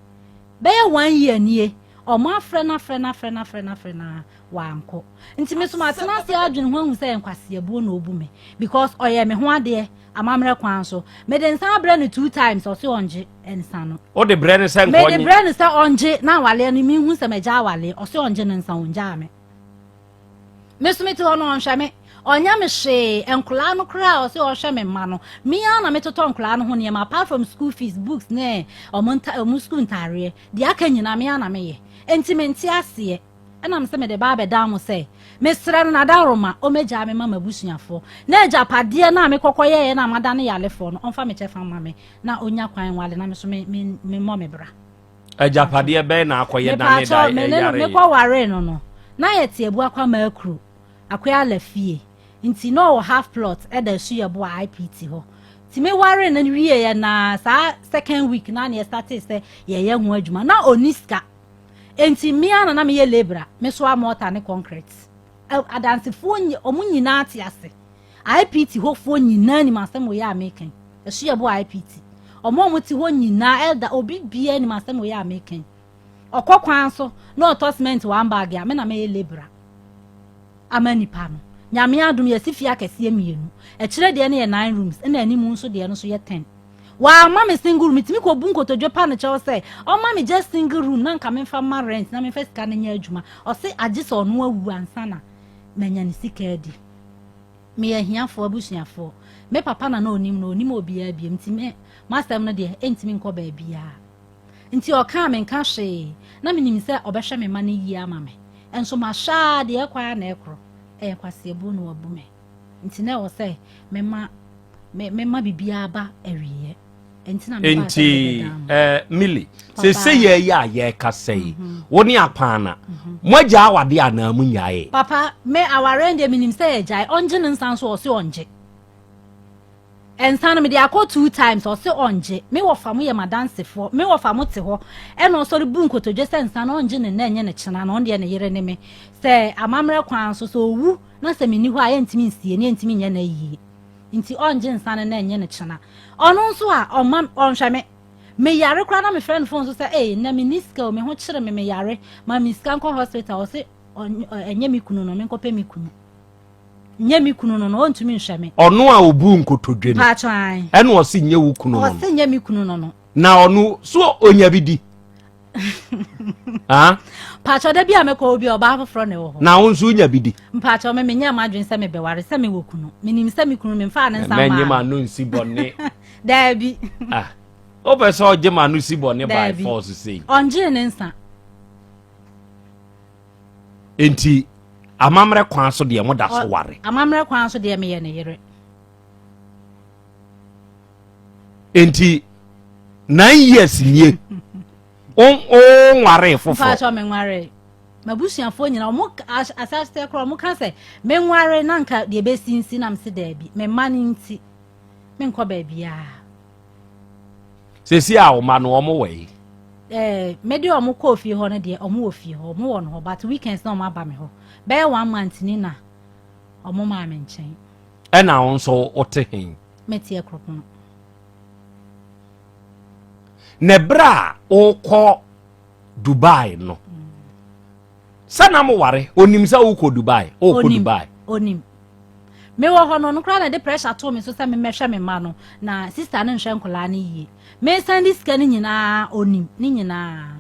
Bɛyɛ one year nie ɔmo afrɛ no afrɛ no afrɛ no afrɛ no afrɛ no a wankɔ. Nti me so matena ase adwene ho ahu sɛ nkwaseabuo na ɔbu me because ɔyɛ me ho adeɛ amammerɛ kwan so. Mede nsa abrɛ no two times, ɔse ɔngye nsa no. Wode brɛ no sɛ mede nkɔnye brɛ no sɛ ɔngye na awaleɛ no mehu sɛ magya awaleɛ. Ɔse ɔngye no nsa, ɔngyaa me. Me so mete hɔ no ɔnhwɛ me, ɔnyɛ me hwee. Nkoraa no koraa ɔse ɔhwɛ me mma no, me ara na metotɔ nkoraa no ho nneɛma apart from school fees, books ne ɔmo nta ɔmo school ntaareɛ. Deɛ aka nyinaa me ara na meyɛ. Enti mente aseɛ. Ɛnam sɛ mede ba abɛdan mo sɛ mesrɛ no n'adaworoma ɔmmɛgyaa me ma m'abusuafoɔ na agyapadeɛ no a mekɔkɔ yɛeɛ no a madane yarefoɔ no ɔmfa me kyɛfa mma me na ɔnya kwan nwale na me so me me memmɔ me bra. Agyapadeɛ bɛn na akɔyɛ dane da Mepaakyɛw, me ne no ɛyare? mekɔ waree no, na yɛte Abuakwa Maakuro Akoya fie. Nti na ɔwɔ half plot ɛda Asuyɛboa IPT hɔ. Nti me waree no wieɛ na saa second week na na yɛstartee sɛ yɛyɛ ho adwuma. Na ɔnni sika. Enti me ara na na meyɛ labourer, mesoa mortar ne concrete. Adansefoɔ ɔmo nyinaa te ase. IPT hɔfoɔ nyinaa nim asɛm wei a meka yi. Ɛso yɛ bo IPT. Ɔmo a ɔmo te hɔ nyinaa, elder, obi biara nim asɛm wei a meka yi. Ɔkɔ kwan so na ɔtɔ cement one bag a, me na mɛyɛ labourer ama nipa no. Nyame adom yɛsi fie akɛseɛ mmienu. Akyire deɛ no yɛ nine rooms, ɛna anim nso deɛ no nso yɛ ten. Wamma me single room, metumi kɔbu nkotodwe pa no kyɛw sɛ ɔma me just single room na nka memfa ma rent na memfa sika no nyɛ adwuma. Ɔse agye sɛ ɔno awu ansa na manya ne sika adi. Meyɛ ahiafoɔ abusuafoɔ. Me papa na na onim no, onim obiara biom nti me m'asɛm no deɛ ɛntumi nkɔ baabiara. Nti ɔkaa menka hwee na menim sɛ ɔbɛhwɛ me ma no yie ama me. Nso mahwɛ a deɛ ɛkɔ ara na ɛkorɔ. Ɛyɛ kwaseɛbuo na wabu me. Nti na ɛwɔ sɛ mema me mema biribiara ba awieɛ. Nti na mebaa sɛ Nti mebɛdan mo. eh, Milly, Papa. sese yɛ yɛ a yɛrekasa yi, wo ne Akwaana, moagya awade anaa monyae? Papa, me awareɛ deɛ menim sɛ yɛgyae. Ɔngye ne nsa nso ɔse ɔngye. Nsa no mede akɔ two times ɔse ɔngye. Me wɔfa mo yɛ m'adansefoɔ. Me wɔfa mo te hɔ ɛna ɔsɔre bu nkotodwe sɛ nsa no ɔngye ne nna ɛnyɛ ne kyena na ɔno deɛ ne yere ne me. Sɛ amammerɛ kwan so sɛ ɔwu na sɛ menni hɔ a yɛntumi nsie ne yɛntumi nyɛ no ayie. Nti ɔngye nsa no na ɛnyɛ ne kyena. Ɔno nso a ɔma ɔnhwɛ me. Meyare koraa na mefrɛ no phone so sɛ ee nnɛ menni sika o, me ho kyere me meyare ma me sika nkɔ hospital ɔse ɛnyɛ me kunu no menkɔpɛ me kunu. Nyɛ me kunu no no ɔntumi nhwɛ me. Ɔno a obu nkotodwe no. Paatwa ae. Ɛna ɔse nyɛ wo kunu no. Ɔse nyɛ me kunu no no. Na ɔno so onya bi di. Ah? Paatwa da bi a mekɔ obi ɔbaa foforɔ na ɛwɔ hɔ. Na wo nso wonya bi di. Mpaatwa me menyɛ m'adwene sɛ mebɛware sɛ mewɔ kunu. Menim sɛ me kunu memfaa ne nsa Mɛnye mmaa no. m'ano nsi bɔne. Daabi. Ah. Wopɛ sɛ ɔgye m'ano si bɔne by Daabi. force sei. Ɔngyee ne nsa. Enti amammerɛ kwan so deɛ moda so ware. Amammerɛ kwan so deɛ meyɛ ne yere. Enti 9 years nie wonwaree foforɔ. Mpaatwa menwaree. M'abusuafoɔ nyinaa ɔmo asase koraa ɔmo ka sɛ menware na nka deɛ bɛsi nsi na mese daabi. Me mma no nti menkɔ baabiara. Sɛsi a wo mma no ɔmo wɔ yi. Mede ɔmo kɔɔ fie hɔ no deɛ ɔmo wɔ fie hɔ, ɔmo wɔ no hɔ but weekends na ɔmo aba me hɔ. Bɛyɛ one month ni na ɔmo maa me nkyɛn. Ɛna wo nso wote he? Mete Akuropɔn. Na ɛberɛ a wokɔ Dubai no, sɛ na moware, onim sɛ wokɔ Dubai, wokɔ Dubai. Onim. Mewɔ hɔ no, ɔno koraa na ɛde pressure too me so sɛ memmɛhwɛ me mma no, na sister no nhwɛ nkwadaa no yie. Mesan de sika no nyinaa, onim ne nyinaa.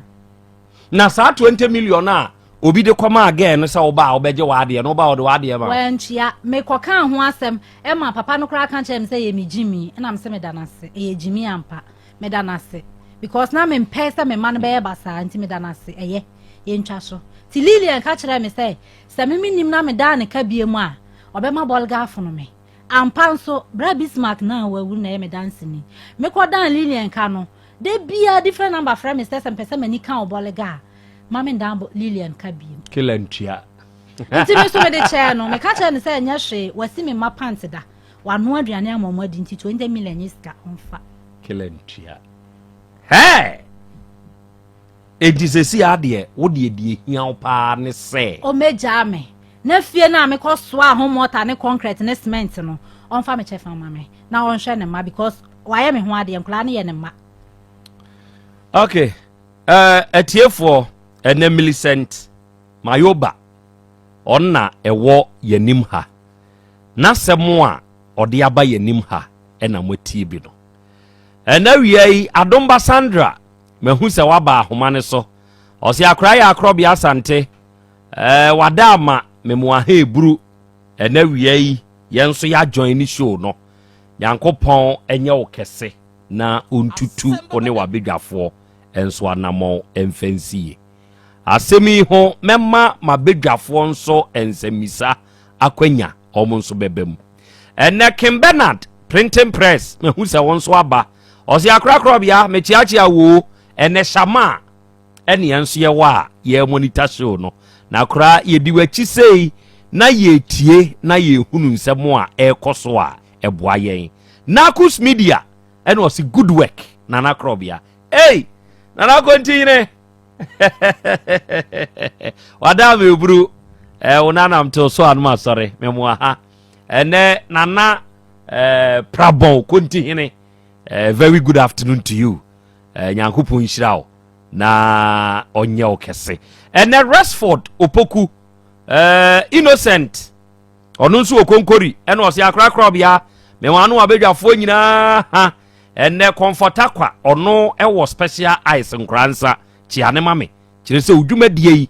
Na saa 20 million a obi de kɔmaa girl no sɛ woba a wobɛgye w'adeɛ no, woba a wɔde w'adeɛ ma wo. Wantua. Mekɔkaa ho asɛm ma papa no koraa ka kyerɛɛ me sɛ ɛyɛ me gyimi, ɛna mese meda no ase. Ɛyɛ gyimi ampa. Meda no ase. Because na mempɛ sɛ me mma no bɛyɛ basaa nti meda no ase. Ɛyɛ. Yɛntwa so. Nti Lilian ka kyerɛɛ me sɛ, sɛ me mennim na medaa ne ka biom a, ɔbɛma bɔlga afono me. Ampa nso, bra Bismarck no a wawu na ɛyɛ me danseni. Mekɔdan Lilian ka no, da biara different number frɛ me sɛ sɛ mepɛ sɛ m'ani ka wo bɔlga a, ma mendan Lilian ka biom. Kila ntua. Nti me nso mede kyɛɛ no. Meka kyerɛɛ no sɛ ɛnyɛ hwee, wasi me mma pant da, wanoa aduane ama wɔn adi nti 20 million nyɛ sika, ɔmfa. Kila ntua. Hɛɛ! Enti sɛsi adeɛ, wo deɛ deɛ hia wo paa ne sɛ. Ɔmmɛgyaa me. Na fie no a mekɔ soaa ho mortar ne concrete ne cement no, ɔmfa me kyɛfa ma me na ɔnhwɛ ne mma because wayɛ me ho adeɛ, nkwadaa no yɛ ne mma. Okay, atiefoɔ, ɛnɛ Millicent Mayoba, ɔno na ɛwɔ yɛnim ha. N'asɛm a ɔde aba yɛnim ha ɛna moatie bi no. Ɛnɛ wia yi, Adomba Sandra, mahu sɛ waba ahoma ne so. Ɔse akora yɛ akorɔbea Asante, wada ama memoa ha eburu. Ɛnɛ wia yi, yɛn nso yɛajoin ne show no. Nyankopɔn ɛnyɛ wo kɛse na ɔntutu wo ne w'abadwafoɔ nso anammɔn ɛmfa nsie. Asɛm yi ho mɛma m'abadwafoɔ nso nsɛmmisa akwanya ɔmo nso bɛba mu. Ɛnɛ King Bernard Printing Press mahu sɛ wɔn nso aba. Ɔse akorakorɔbea mekyeakyea wo ɛnɛ Shama ɛne yɛn nso yɛwɔ a yɛ monitor show no. Na koraa yɛdi w'akyi sei na yɛtie na yɛhunu nsɛm a ɛrekɔ so a ɛboa yɛn. Nakus Media ɛna ɔse good work Nana Krɔbea. Ei Nana Kontinyene wada me oburu eh, wo nanam tew so anom asɔre memoa ha ɛnɛ Nana eh, Prabɔn Kontihene eh, very good afternoon to you eh, Nyankopɔn nhyira wo na ɔnyɛ wo kɛse. Ɛnɛ Resford Opoku eh, Innocent ɔno nso wɔ konkori ɛna ɔse akorakora ɔbea mewɔ ano abadwafoɔ nyinaa ha. Ɛnɛ Kɔmfɔtakwa ɔno ɛwɔ special ice nkora nsa kyea ne ma me kyerɛ sɛ odwumadie yi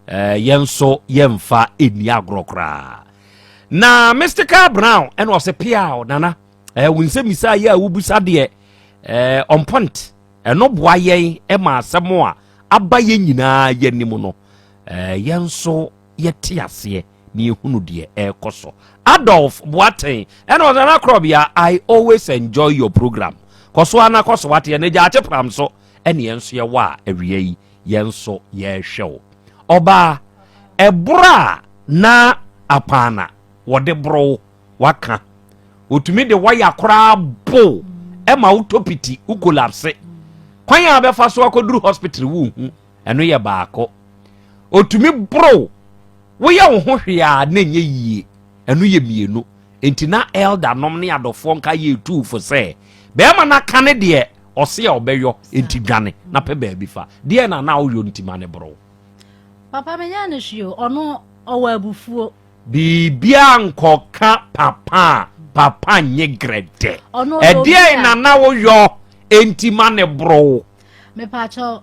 eh, yɛn nso yɛmfa ɛnni agorɔ koraa. Na Mystical Brown ɛna ɔse peaw nana eh, wo nsɛmmisa yɛ a wobusa deɛ eh, on point ɛno boa yɛn ɛma asɛm a aba yɛn nyinaa yɛnim no eh, yɛn nso yɛte aseɛ na yɛhunu deɛ ɛrekɔ so. Adolf Boateng ɛna ɔsɛ Nana Korɔbea I always enjoy your program. Kɔ so ana kɔ so wate ɛna gyaakye pram so ɛne yɛn nso yɛwɔ a awia yi yɛn nso yɛrehwɛ wo. Ɔbaa ɛboro a na apaana wɔde boro wo waka otumi de waya koraa bo ɛma wotɔ piti wo collapse kwan a bɛfa so akɔduru hospital wo hu ɛno yɛ baako. Otumi boro woyɛ wo ho hwee a na ɛnyɛ yie ɛno yɛ mmienu. Enti na elder nom ne adɔfoɔ nka yɛ etuu fo sɛ bɛrima no aka ne deɛ ɔse a ɔbɛyɔ enti dwane na pɛ baabi fa. Deɛ na na woyɔ nti ma ne boro. Papa menyɛ no hwee o, ɔno ɔwɔ abufuo. Biribiara nkɔka papa a papa nye grɛdɛ. Ɛdeɛn na na woyɔ enti ma ne boro. Mepaakyɛw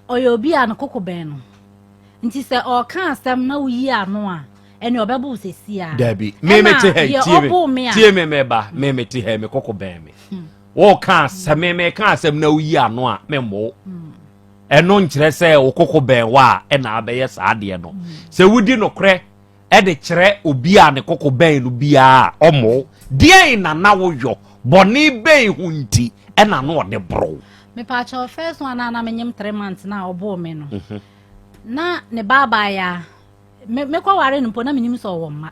ɔyɛ obi a ne koko bɛn no nti sɛ ɔka asɛm na woyi ano a ɛne ɔbɛbo wo sɛsi a. Dabi me me te ha tie me tie me me ba me me te ha me koko bɛn me. Wɔka asɛm me me ka asɛm na woyi ano a me mmo. Ɛno nkyerɛ sɛ wo koko bɛn wa a ɛna abɛyɛ saa adeɛ no. Sɛ wodi nokorɛ ɛde kyerɛ obi a ne koko bɛn no biara ɔmo deɛn na na woyɔ bɔne bɛn ho nti ɛna no ɔde boro. Mepaakyɛw first one a na menyem 3 months na ɔboo me no. Na ne baabaa me mekɔware no mpo na menim sɛ ɔwɔ mma.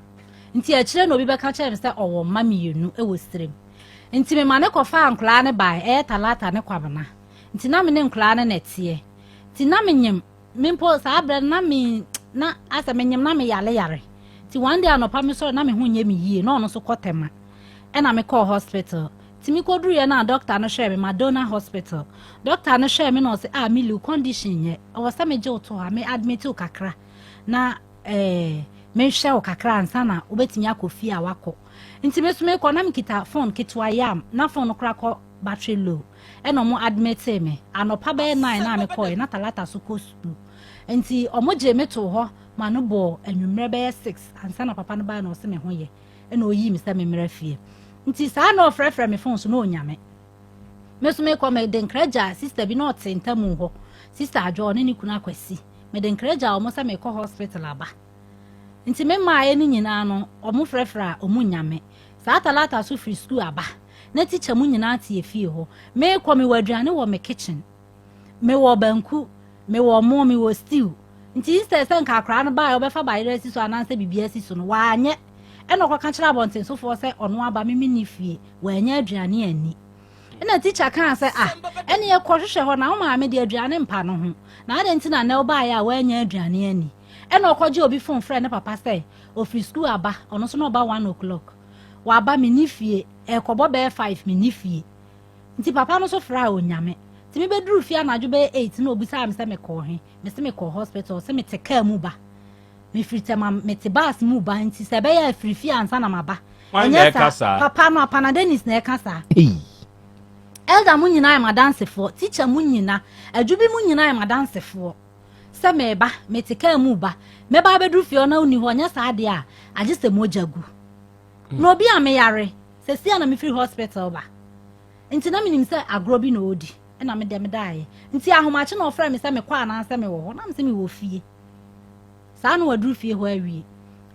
Nti akyire na obi bɛka kyerɛ me sɛ ɔwɔ mma mmienu wɔ sirem. Nti mema ne kɔfaa nkoraa ne bae ɛyɛ Talata ne Kwabena. Nti na me ne nkoraa no na ɛteɛ. Nti na menyem me mpo saa berɛ no na me na asɛ menyem na meyare yare. Nti one day anɔpa me sɔre na me ho nyɛ me yie na ɔno nso kɔ Tema. Ɛna mekɔɔ hospital. Nti mekɔduruiɛ no a doctor no hwɛɛ me Madonna hospital. Doctor no hwɛɛ me na ɔse ah Millie wo condition nyɛ ɛwɔ sɛ megye wo to ha me admit wo kakra na eh, mehwɛ wo kakra ansa na wobɛtumi akɔ fie a wakɔ. Nti me so mekɔ na mekita phone ketewa yam na phone no koraa kɔ battery low ɛna ɔmo admit me anɔpa bɛyɛ 9 na mekɔɛ na Talata so kɔ school. Nti ɔmo gyee me too hɔ ma no bɔɔ anwummerɛ bɛyɛ 6 ansa na papa no bae na ɔse me ho yɛ. Ɛna ɔyii me sɛ memmra fie. Nti saa na ɔfrɛfrɛ me phone so na ɔnya me. Me so mekɔ mede nkra gyaa sister bi na ɔte ntamu hɔ. Sister Adwo ɔne ne kunu Akwasi. Mede nkra gyaa ɔmo sɛ mekɔ hospital aba. Nti me mmaeɛ no nyinaa no ɔmo frɛfrɛ a ɔmo nnya me. Saa Talata so firi school aba. Na teacher mu nyinaa te efie hɔ. Mekɔ mewɔ aduane wɔ me kitchen. Mewɔ banku, mewɔ mo, mewɔ stew. Nti instead sɛ nka akwaraa no baeɛ ɔbɛfa bayerɛ asi so anaasɛ biribi asi so no, wanyɛ. Ɛna ɔkɔka kyerɛ abɔntensofoɔ sɛ ɔno aba me menni fie, wanya aduane anni. Ɛna teacher kaa sɛ ah, ɛneɛ kɔhwehwɛ hɔ na wo maame deɛ aduane mpa no ho. Na adɛn nti na nnɛ wobaeɛ a woannya aduane anni? Ɛna ɔkɔgye obi phone frɛ ne papa sɛ ɔfiri school aba, ɔno nso na ɔba 1 o'clock. Waba menni fie, ɛrekɔbɔ bɛyɛ 5 menni fie. Nti papa no nso frɛ a ɔnnya me. Nti mebɛduru fie anadwo bɛyɛ 8 na ɔbisaa me sɛ mekɔɔ he. Mese mekɔɔ hospital, ɔse mete kaa mu ba. Mefiri Tema, mete bus mu ba nti sɛ ɛbɛyɛ a firi fie ansa na maba. Hwan na Ɛnyɛ ɛka saa, saa? papa no, Apana Dennis na ɛka saa. Ei. Elder mo nyinaa yɛ m'adansefoɔ, teacher mo nyina, adwubi mo nyinaa yɛ m'adansefoɔ. Sɛ meba, mete kaa mu ba, mɛba abɛduru fie hɔ na wonni hɔ, nyɛ saa deɛ a, agye sɛ mogya gu. Na obi a meyare, sɛsi a na mefiri hospital ba. Nti na menim sɛ agorɔ bi na ɔredi, ɛna me deɛ medaeɛ. Nti ahomakye na ɔfrɛɛ me sɛ mekɔ anaasɛ mewɔ hɔ, na mese mewɔ fie. Saa na waduru fie hɔ awie.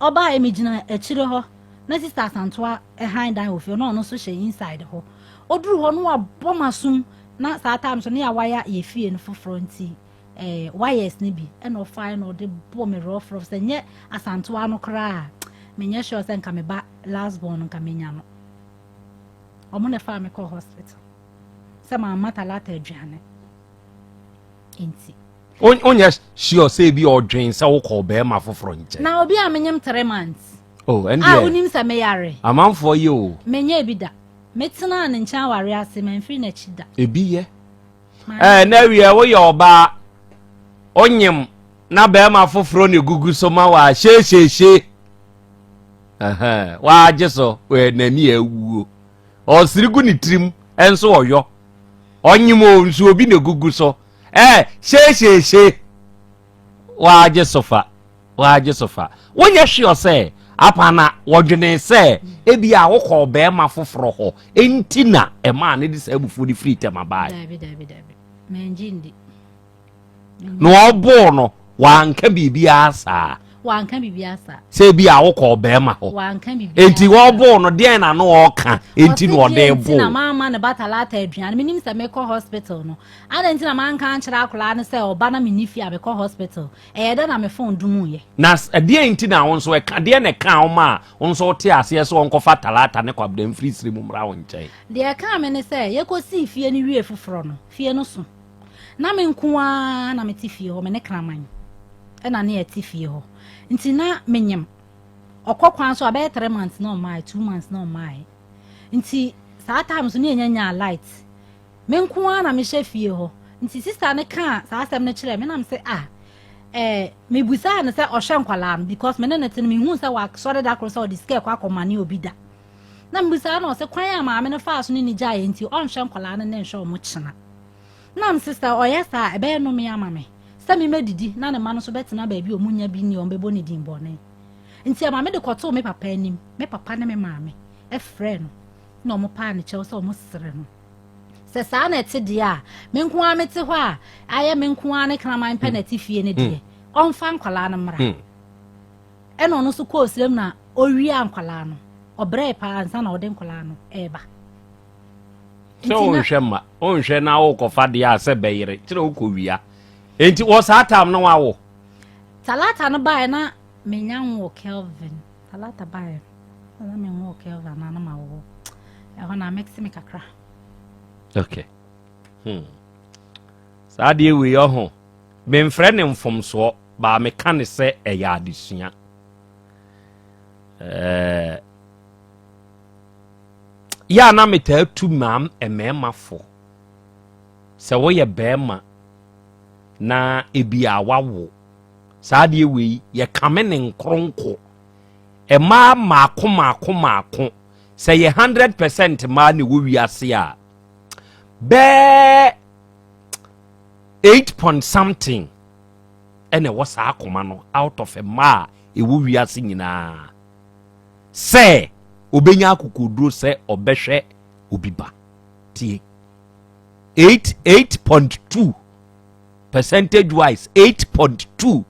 Ɔbaeɛ megyina akyire hɔ, na Sister Asantoa hann dan wɔ fie hɔ, na ɔno nso hyɛ inside hɔ. Ɔduru hɔ no wabɔ m'asom, na saa time so ne yɛawaya yɛ fie no foforɔ nti eh, wires no bi ɛna ɔfae na ɔde bɔ me rough rough sɛ nyɛ Asantoa no koraa a, menyɛ sure sɛ nka me ba last born no nka menya no. Ɔmo na ɛfaa me kɔɔ hospital sɛ mamma Talata aduane nti. Wonyɛ sure sɛ ebi ɔdwen sɛ wokɔ bɛrima foforɔ nkyɛn? Na obi a menyem 3 months oh, a ɛndeɛ wonim sɛ meyare. Amanfoɔ yi o. Menyɛ bi da. Metenaa ne nkyɛn aware ase, mamfiri n'akyi da. Ebi yɛ ɛɛ na awie woyɛ ɔbaa, onyim na bɛrima foforɔ na egugu so ma wa hyehyehye, waagye so wɔ n'ani awuo, ɔsiri gu ne tirim, ɛnso ɔyɔ ɔnyim o, nso obi na egugu so hyehyehye, waagye so fa, waagye so fa. Wonyɛ hwee sɛ apana wɔdwene sɛ ebi a wokɔ bɛrima foforɔ hɔ enti na ɛmaa ne de saa abufuo de firi tɛm abaeɛ? Dabi, dabi, dabi, mangye ndi. Na ɔbɔɔ no, wanka biribiara saa? Wanka biribiara saa. Sɛ ebi a wokɔ bɛrima hɔ. Wanka biribiara. Enti wɔbɔɔ no deɛn na no ɔka enti na ɔde Ɔse deɛ nti na bɔɔ? maama ne ba Talata aduane. Menim sɛ mekɔ hospital no, adɛn nti na manka ankyerɛ akwaraa no sɛ ɔba na menni fie a mekɔ hospital? Ɛyɛ dɛ na me phone dumuyɛ. Na ɛdeɛn nti na wo nso ɛka deɛ na ɛka wo ma a wo nso wote aseɛ sɛ ɔnkɔfa Talata ne Kwabena mfiri siri mu mmra wo nkyɛn? Deɛ ɛka me ne sɛ yɛkɔsii fie no wie foforɔ no, fie no so na me nko ara na mete fie hɔ, me ne kraman ɛna ne yɛte fie hɔ. Nti na menyem, ɔkɔ kwan so a bɛyɛ 3 months na ɔmae, 2 months na ɔmae. Nti saa time so ne yɛnya nyaa light, me nko ara na mehyɛ fie hɔ. Nti sister ne kaa saa asɛm no kyerɛ me nam sɛ, ah, mebusaa no sɛ ɔhwɛ nkwalaa no, because me ne ne te no, mehu sɛ wasɔre da koro sɛ ɔde sika ɛkɔ akɔma ne obi da. Na mebusaa no, ɔsɛ kwan a maame no faa so ne ne gyaeɛ nti ɔnhwɛ nkwalaa no ne nhwɛ ɔmo kyena. Na me sister ɔyɛ saa, ɛbɛyɛ nnome ama me sɛ memɛdidi na ne ma no nso bɛtena baabi a ɔmo nya bi ni, ɔmo bɛbɔ ne din bɔne. Nti ɛma me de kɔtoo me papa anim. Me papa ne me maame ɛfrɛ no na ɔmo paa ne kyɛw sɛ ɔmo sere no sɛ saa na ɛte deɛ a, me nko ara mete hɔ a, ayɛ me nko ara ne kraman pɛ na ɛte fie no deɛ, ɔmfa nkwalaa no mmra. Ɛna ɔno nso kɔɔ sirem na ɔwia nkwalaa no, ɔbrɛɛ paa ansa na ɔde nkwalaa no ɛreba. Sɛ wonhwɛ ma wonhwɛ na wokɔfa deɛ a sɛ bɛyere kyerɛ wokɔ wia. Enti wɔ saa tam no wawo? Talata no baeɛ na menya nwoo Kelvin. Talata baeɛ na menwoo Kelvin anaa na mawo ɛhɔ na mɛkse me kakra. Okay. Saa deɛ wei ɔho memfrɛ ne mfomsoɔ baa, meka ne sɛ ɛyɛ adesua. Yɛ a na metaa tu mam mmarima fo sɛ woyɛ bɛrima na ebi a wawo saa deɛ wei, yɛkame ne nkoronko mmaa maako maako maako sɛ yɛ 100% mmaa na ɛwɔ wiase a, bɛɛ 8 point something ɛna ɛwɔ saa akoma no out of mmaa a ɛwɔ wiase nyinaa sɛ obɛnya akokoduro sɛ ɔbɛhwɛ obi ba. Tie, 8 8.2 percentage wise, 8.2.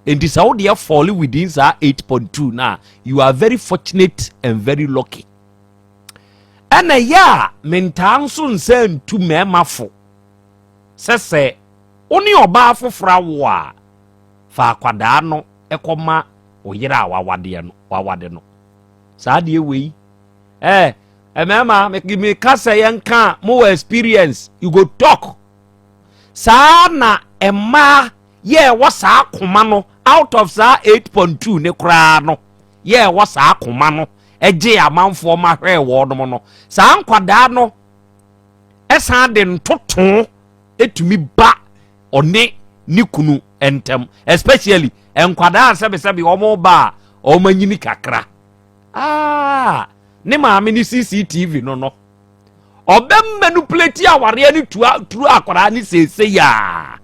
Nti sɛ wodeɛ fall within saa 8.2 na you are very fortunate and very lucky. Ɛna ɛyɛ a mentaa nso nsa ntu mmarima fo sɛ wo ne ɔbaa foforɔ awo a, fa akwadaa no ɛkɔma wo yere a wawadeɛ no, wawade no. Saa deɛ wei mmarima meka sɛ yɛnka a mowɔ experience, you go talk saa. Na mmaa yɛ ɛwɔ saa akoma no out of saa 8.2 ne koraa no, yɛ ɛwɔ saa akoma no ɛgye amanfoɔ ma hwɛɛ wɔnom no, saa nkwadaa no ɛsan de ntoto etumi ba ɔne ne kunu ntɛm, especially nkwadaa a sɛbisɛbi wɔn ba a wɔn anyini kakra. Aa, ne maame ne CCTV no ɔbɛ manipulate awareɛ ne tua turu akwadaa ne seese yaa.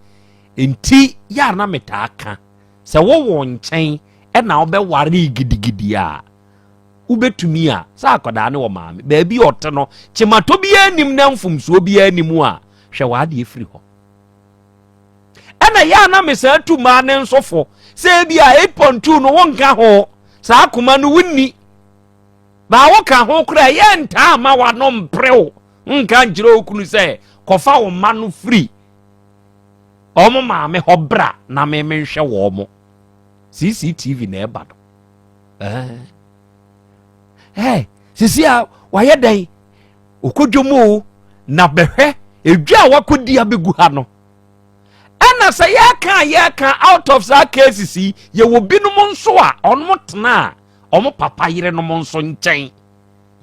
Nti yaa na metaa ka sɛ wowɔ nkyɛn ɛna wobɛware gidigidi a wobɛtumi a sɛ akwadaa ne wɔ maame baabi a ɔte no, kyematɔ biara nim na mfomsoɔ biara nim a, hwɛ w'adeɛ firi hɔ. Ɛna yɛ a na mesan tu mmaa ne nso fo sɛ ebi a 8.2 no wonka ho, saa akoma no wonni baa woka ho koraa, ɛyɛ ntaa ma wano mprew nka nkyerɛ wo kunu sɛ kɔfa wo mma no firi ɔmo maame hɔ bra na me menhwɛ wɔ mo. CCTV na ɛba no ɛɛ sisi a wayɛ dɛn. Ɔkɔ dwom o, na bɛhwɛ edwa a wakɔdi abɛgu ha no. Ɛna sɛ yɛka a yɛka out of saa cases yi, yɛwɔ binom nso a ɔnom tena a ɔmo papa yerenom nso nkyɛn.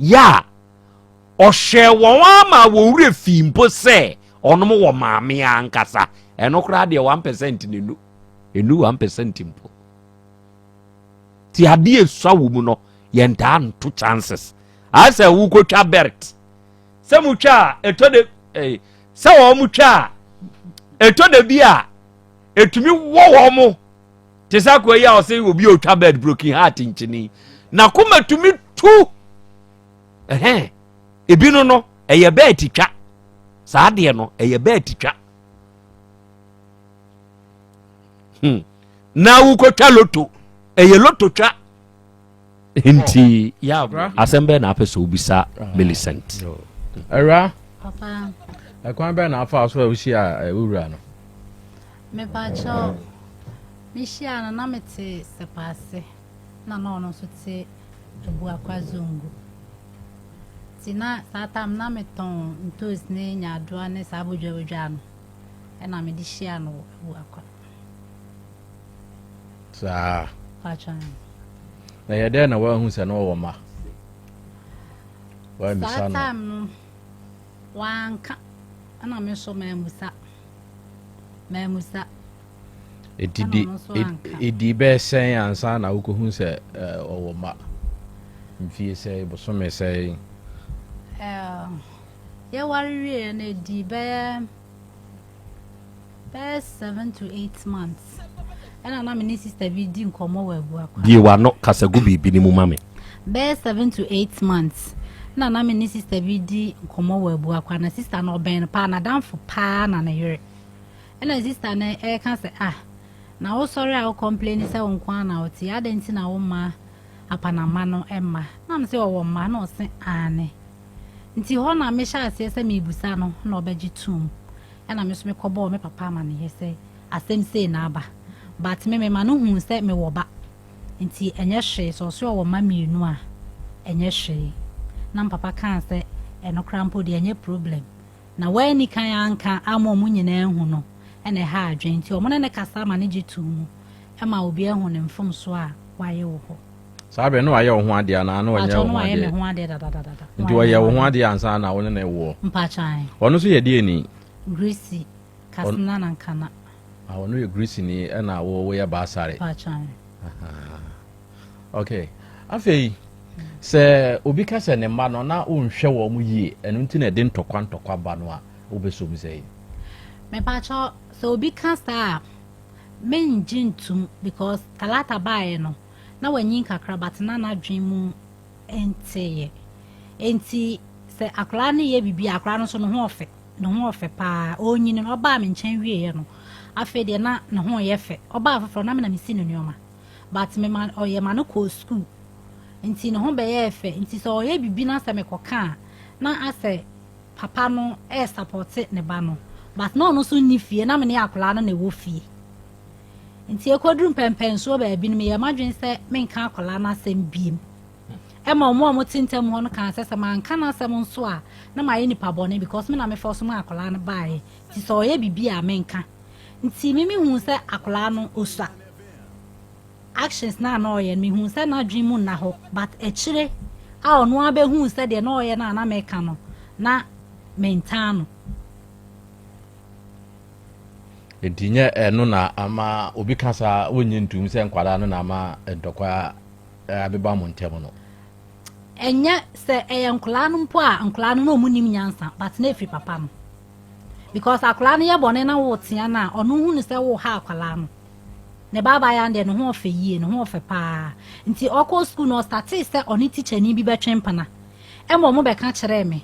Yɛ a ɔhwɛɛ wɔn ama wɔn werɛ fii mpo sɛ ɔnom wɔ maame ankasa. Ɛno koraa deɛ 1% na enu. Enu 1% mpo. Ti adeɛ esua wɔ mu no, yɛntaa nto chances. Ayɛ sɛ wokɔtwa belt. Sɛ motwa a, ɛtɔ de, eh, sɛ wɔn mo twa a, ɛtɔ da bi a, ɛtumi wɔ wɔn mo. Te sɛ akoa yi a ɔsɛ obi a ɔtwa belt broken heart nkyini. Na koma tumi tu. Ɛhɛn. Ebi no no, ɛyɛ belt twa. Saa adeɛ no, ɛyɛ belt twa. Na wokɔtwa loto, ɛyɛ loto twa. Nti ya asɛm bɛɛ na apɛ sɛ wobisa Millicent. Awura, Papa. Ɛkwan bɛɛ na afa so a wohyia wowura no? Mepakyɛw, mehyia no na mete Sɛpaase na na ɔno nso te Abuakwa Zongo. Nti na saa time na metɔn ntoos ne nyaadoa ne saa bodwabodwa no, ɛna mede hyia no wɔ Abuakwa. Saa. Pakyɛw. Na yɛ dɛn na woahu sɛ na ɔwɔ mma? Woammisa Saa no? time no, wanka, ɛna me nso mammusa. Mammusa. Ɛdidi Ɛna ɔno nso anka. ɛdi bɛɛ sɛn ansa na wokɔhu sɛ ɔwɔ mma? Mfie sɛn, bosome sɛn? Yɛware wieɛ no, ɛdi bɛyɛ 7 to 8 months. Ɛna na me ne sister bi di nkɔmmɔ wɔ Abuakwa. Bie w'ano kasa gu biribi no mu ma me. Bɛyɛ 7 to 8 months na me ne sister bi di nkɔmmɔ wɔ Abuakwa, na sister no ɔbɛn no paa, n'adamfo paa na ne yere. Ɛna sister no ɛreka sɛ, ah, na wosɔre a wo complain sɛ wo nko ara na wote, adɛn nti na woma apanama no mma? Na me sɛ ɔwɔ mma? Na ɔse aane. Nti hɔ na mehyɛ aseɛ sɛ mebusa no na ɔbɛgye tom. Ɛna me nso mekɔbɔɔ me papa amanneɛ sɛ asɛm sei na aba, but me mema no hu sɛ mewɔ ba, nti ɛnyɛ hwee sɛ ɔso ɔwɔ mma mmienu a, ɛnyɛ hwee. Na papa kaa sɛ ɛno koraa mpo deɛ, ɛnyɛ problem, na wɔanni kan anka ama ɔmo nyinaa hu no ɛna ɛha adwene. Nti ɔmo ne ne kasa ama ne gye too mu, ɛma obi ahu ne mfomso a wayɛ wɔ hɔ. Saa bɛn na wayɛ wo ho adeɛ anaa na ɔnyɛ Mpakyɛw wo no ho wayɛ me adeɛ? ho adeɛ dadadada. Nti ɔyɛ wo ho adeɛ ansa na wo ne ne woɔ? Mpakyan. Ɔno nso yɛ deɛ ni? Greece, Kasena na Nkana. Ah, ɔno yɛ Greece ni, ɛna wo woyɛ Baasare? Mpakyan. Okay, afei sɛ obi ka sɛ ne mma no na wonhwɛ wɔn mo yie, ɛno nti na ɛde ntɔkwa ntɔkwa ba no a, wobɛsɔ mu sɛ yi? Mepakyɛw, sɛ obi ka saa a, mengye ntum, because Talata baeɛ no na wanyin kakra, but na n'adwen mu nteeɛ. Nti sɛ akwaraa no yɛ biribi a, akwaraa no nso ne ho ɔfɛ, ne ho ɔfɛ paa. Ɔnyini no, ɔbaa me nkyɛn wieɛ no, afei deɛ na ne ho yɛ fɛ. Ɔbaa foforɔ na me na mesi ne nneɛma, but me ma ɔyɛ ma no kɔɔ school, nti ne ho bɛyɛɛ fɛ. Nti sɛ ɔyɛ biribi na sɛ mekɔka a, na asɛ papa no ɛɛ ne ba no, but na ɔno nso nni fie, na me ne akwaraa no na ɛwɔ fie. Nti ɛkɔduru mpɛmpɛnsoɔ baabi no, meyɛ m'adwene sɛ menka akwaraa no asɛm biem. Ɛma ɔmo a ɔmo te ntam hɔ no kaa sɛ manka n'asɛm nso a, na mayɛ nipa bɔne, because me na mefa so ma akwaraa no baeɛ. Nti sɛ ɔyɛ biribi a, menka. Nti me mehu sɛ akwaraa no osua actions na na ɔyɛ no, mehu sɛ n'adwene mu nna hɔ, but akyire a ɔno abɛhu sɛ deɛ na ɔyɛ no a na meka no na mentaa no. Nti nyɛ ɛno na ama obi ka saa, wonnye ntom sɛ nkwadaa no na ama ntɔkwa abeba mo ntɛm no? Ɛnyɛ sɛ ɛyɛ nkwadaa no mpo a, nkwadaa no na ɔmo nim nyansa, but na efiri papa no, because akwadaa no yɛ bɔne na wɔɔtea no a, ɔno hu no sɛ wɔɔha akwadaa no. Ne baaba ya deɛ, ne ho ɔfɛ yie, ne ho ɔfɛ paa. Nti ɔkɔ school no, ɔstartee sɛ ɔne tikyani bi bɛtwe mpana, ɛma ɔmo bɛka kyerɛɛ me.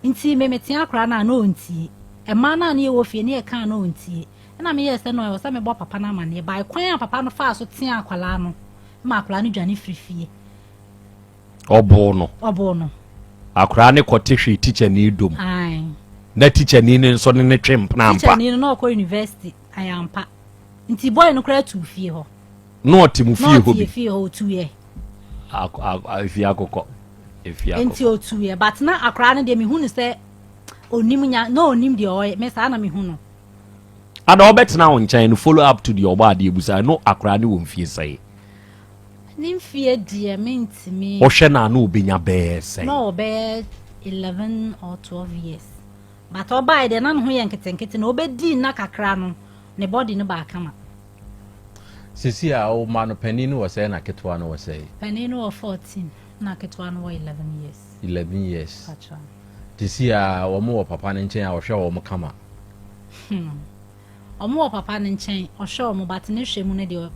Nti me metea akwadaa no a, na ɔntie. Mmaa no a ne yɛwɔ fie ne yɛka a, na ɔntie. Ɛna meyɛɛ sɛ no ɛwɔ sɛ mebɔ papa no amanneɛ by kwan a papa no faa so tea akwadaa no ma akwadaa no dwane firi fie. Ɔboo no? Ɔboo no. Akwaraa ne kɔte hwee tikyani dom? Ae. Na tikyani no nso ne ne twe mpena ampa? Tikyani no na ɔkɔ university, ayɛ ampa. Nti boy no koraa tu fie hɔ. Na ɔte mu na fie hɔ ɔte bi? Fie hɔ, ɔtuyɛ. Fie akokɔ. Nti otuiɛ but na akwaraa no deɛ mehu no sɛ onim nya na onim deɛ ɔyɛ me saa na mehu no. Ada ɔbɛtena wo nkyɛn no follow up to deɛ ɔbɔ adeɛ busa no akwaraa no wɔ mfie sɛe? Ne mfie deɛ mentumi. Wohwɛ no a na ɔbɛnya bɛyɛ sɛn? Na ɔwɔ bɛyɛ 11 or 12 years but ɔbaeɛ deɛ na ne ho yɛ nketenkete na ɔbɛdii nna kakra no ne body no baa kama. Sisi a wo ma no panin no wɔ sɛɛ na ketewa no wɔ sɛɛ? Panin no wɔ 14 na ketewa no wɔ 11 years. 11 years. Sisi a wɔn wɔ papa no nkyɛn a ɔhwɛ wɔn kama. Hmm. Wɔn wɔ papa no nkyɛn ɔhwɛ wɔn but ne hwɛ mu no deɛ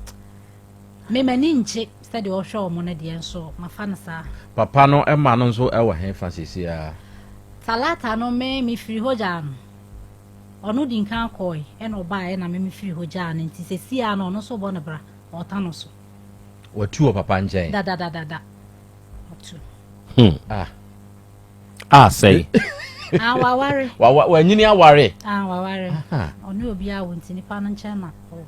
me m'ani nkye sɛdeɛ ɔhwɛ wɔn no deɛ nso mafa no saa. Papa no ɛma no nso ɛwɔ he fa sisi a? Talata no me mefiri hɔ gyaa no. Ɔno di nkan kɔɔe ɛna ɔbaeɛ na me mefiri hɔ gyaa no nti seesei ara no ɔno nso rebɔ ne bra, ɔreta no so. Watu wɔ papa nkyɛn? Dadadadada, watu. Hmm. Ah. Ah, sɛe. Ah, waware. Wa wanyini aware. Ah, waware. Ɔne obi awo nti nipa no nkyɛn na ɔwɔ.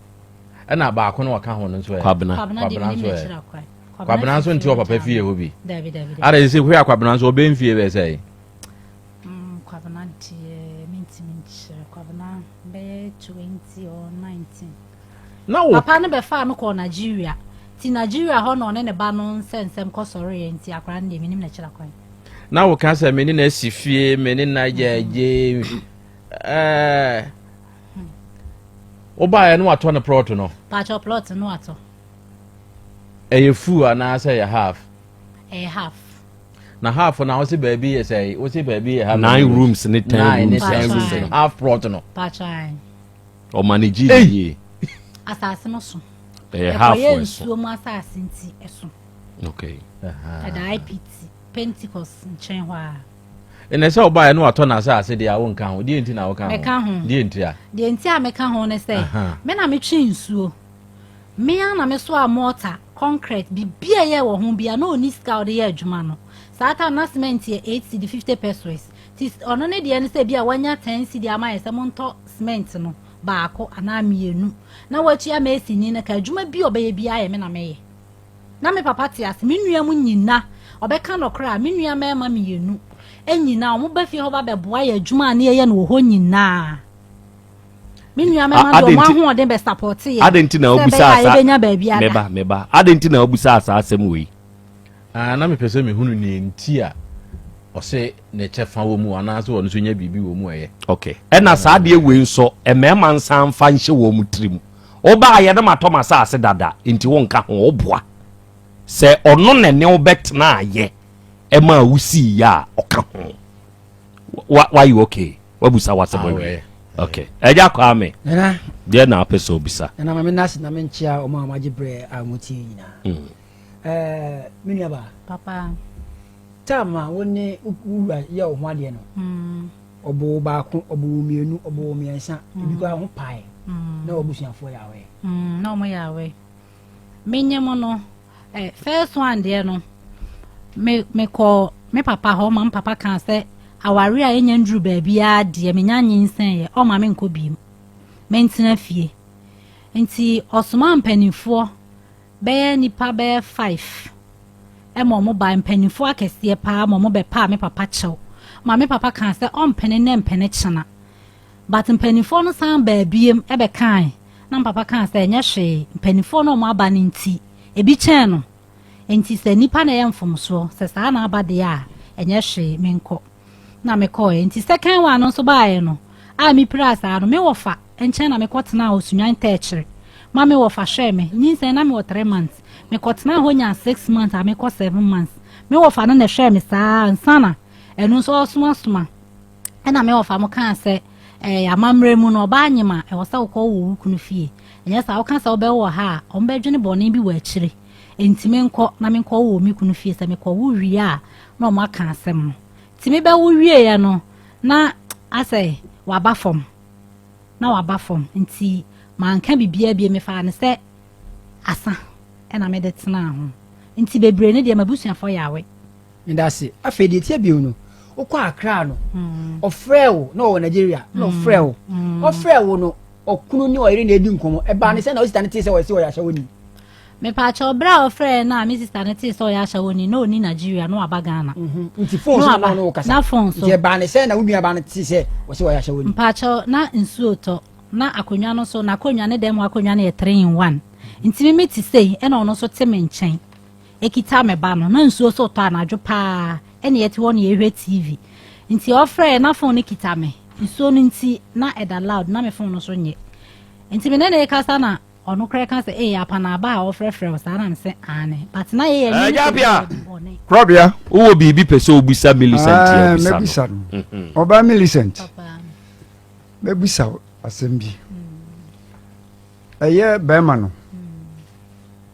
Ɛna baako no ɔka ho no nso ɛ. Kwabena. Kwabena deɛ menim nso ɛ. n'akyiri akwan. Kwabena nso nte wɔ papa fie hɔ bi. Dabi dabi dabi. Ada sɛ hwɛ a Kwabena nso ɔbɛn fie bɛɛ sɛe. Mm, Kwabena deɛ mentumi nkyerɛ. Kwabena bɛyɛ 20 or 19. Na wo Papa no bɛfaa no kɔɔ Nigeria. Nti Nigeria hɔ na ɔne ne ba no nsɛnsɛm kɔsɔreeɛ nti akwadaa no deɛ menim n'akyiri akwan. Na wo ka sɛ me ne no asi fie, me ne no ayɛ gye. Ɛɛ. Wobaeɛ no watɔ no plot no. Pakyɛ plot no watɔ. Ɛyɛ full anaasɛ ɛyɛ half? Ɛyɛ half. Na half na wose baabi yɛ sɛ wose baabi yɛ half. Nine rooms ne ten Nine ne rooms. ten rooms no half plot no. Pakyɛ. Ɔma ne gye yie. Asase no so. Ɛyɛ half Ɛkɔyɛ ɛso. nsuo mu asase nti ɛso. Okay. Ɛda IPT Pentecost nkyɛn hɔ a. Ɛnɛ sɛ ɔbaeɛ no watɔ n'asase deɛ a wonka ho deɛ nti na woka ho? Meka ho. Deɛ nti a? Deɛ nti a meka ho ne sɛ me na metwe nsuo. Me ara na mesoaa mɔɔta, kɔnkrɛt, biribi a ɛyɛ wɔ ho biara, na ɔnni sika a ɔde yɛ adwuma no. Saa time no na cement yɛ 8 cedi 50 pesewas. Nti ɔno ne deɛ ne sɛ ebia wanya 10 cedi ama yɛn sɛ montɔ cement no baako anaa mmienu na watua masonni no ka. Adwuma bi a ɔbɛyɛ biara yɛ me na meyɛ. Na me papa te ase, me nua mu nyina, ɔbɛka nɔkorɛ a, me nua mmarima mmienu nyinaa, wɔba fie hɔ ba bɛboa yɛ adwuma a na yɛyɛ no wɔ hɔ nyinaa. Me nua mɛma de ɔmo ahoɔden bɛ sapɔte yɛ. Adɛn nti na sɛ wobusaa ɛbɛyɛ a saa yɛbɛnya baabi ada. meba meba adɛn nti na wobusaa saa asɛm wei? Ah, na mepɛ sɛ mehunu nea nti a ɔse ne kyɛfa wɔ mu anaasɛ ɔno nso nya biribi wɔ mu ɛyɛ. Okay. Ɛna saa adeɛ wei nso mmarima nsan mfa nhyɛ wɔn tirim. Wobaa yɛ na matɔ m'asaase dada nti wonka ho woboa. Sɛ ɔno na ne wo bɛtena ayɛ ɛma a wosii yɛ a ɔka ho. Wa wayɛ okay. Wabusa w'asɛm Ah, awie. wɛ. Okay. Ɛgya Kwame. Nana. Deɛ na apɛ sɛ obisa. Nana ma me nase na menkyea wɔn a wɔagye berɛ a wɔtie nyinaa. Mm. Ɛɛ me nua baa. Papa. Tam a wo ne wo wura yɛ wo ho adeɛ no. Mm. Ɔbo wo baako, ɔbo wo mmienu, ɔbo wo mmiɛnsa. Mm. Ebi koraa ho pae. Mm. Na w'abusuafoɔ yɛ awɛ. Mm, na wɔn yɛ awɛ. Menye mo no. Eh, first one deɛ no, me mekɔɔ me papa hɔ ma me papa kaa sɛ aware a ɛnya nduru baabiara deɛ menya nyinsɛn yɛ ɔma me nkɔ biem mentena fie nti ɔsomaa mpanimfoɔ bɛyɛ nipa bɛyɛ five ɛma ɔmo ba mpanimfoɔ akɛseɛ paa ma ɔmo bɛpaa me papa kyɛw ma me papa kaa sɛ ɔmpene ne mpene kyena But mpaninfoɔ no san baa biem bɛkaae na mpapa kaa sɛ ɛnyɛ hwee mpaninfoɔ no a ɔmo aba no nti ebi kyɛn no nti sɛ nipa na ɛyɛ mfomsoɔ sɛ saa na aba deɛ a ɛnyɛ hwee menkɔ na mekɔɔɛ nti second one no nso baeɛ no a mepiraa saa no me wɔfa nkyɛn na mekɔ tenaa Osunwan tɛɛkyere ma me wɔfa hwɛɛ me nyinsɛn na mewɔ three months mekɔ tenaa hɔ nyaa six months a mekɔ seven months me wɔfa no na ɛhwɛɛ me saa ansa na ɛno nso ɔsomasoma Ɛna me wɔfa mo kaa sɛ, ɛɛ amammerɛ mu no, ɔbaa nyem a, ɛwɔ sɛ wokɔ wɔ wo kunu fie. Ɛnyɛ saa, woka sɛ wobɛwo wɔ ha a, wɔbɛdwene bɔne bi wɔ akyire. Enti menkɔ na menkɔwo wɔ me kunu fie. Sɛ mekɔwo wie a, na wɔaka asɛm no. Nti mebɛwo wieeɛ no, na asɛ waba fam. Na waba fam. Nti manka biribiara bio, mefaa no sɛ asa ɛna mede tenaa ho. Nti bebree no deɛ m'abusuafoɔ yɛ awe. Medase. Afei deɛ ɛtia bio no, wokɔ Accra no, ɔfrɛɛ wo na ɔwɔ Nigeria, na ɔfrɛɛ wo. Ɔfrɛɛ wo no, ɔkunu ne ɔyere na ɛdi nkɔmmɔ. Ɛbaa ne sɛ na wo sista no tee sɛ ɔse ɔyɛ ahyɛwoni. Mepaakyɛw, berɛ a ɔfrɛɛ no a me sister no tee sɛ ɔyɛ ahyɛwoni na ɔni Nigeria na waba Ghana. Mhm. Nti phone so na ɔne wo kasa? Na phone so. Nti ɛbaa ne sɛ na wo nuabaa no te sɛ wɔsɛ ɔyɛ ahyɛwoni? Mpaakyɛw, na nsuo tɔ, na akonnwa no so, n'akonnwa ne dan mu akonnwa no yɛ 3 in 1. Nti me mete sei ɛna ɔno nso te me nkyɛn ɛkita me ba no, na nsuo so tɔ anadwo paa ɛna yɛte hɔ na yɛhwɛ TV. Nti ɔfrɛɛ na phone no kita me, nsuo no nti na ɛda loud na me phone no so nyɛ. Nti me ne no rekasa na Ɔno koraa ka sɛ ee apanaaba a ɔfrɛfrɛ wo saa na mese aane but na yɛyɛ Ɛɛ ne Gyapia! bɔne. Korɔbea. Wowɔ biribi pɛ sɛ wobisa Millicent a Ah, bisa no. mɛbisa no. Ɔbaa Millicent, mɛbisa wo asɛm bi. Ɛyɛ bɛrima no,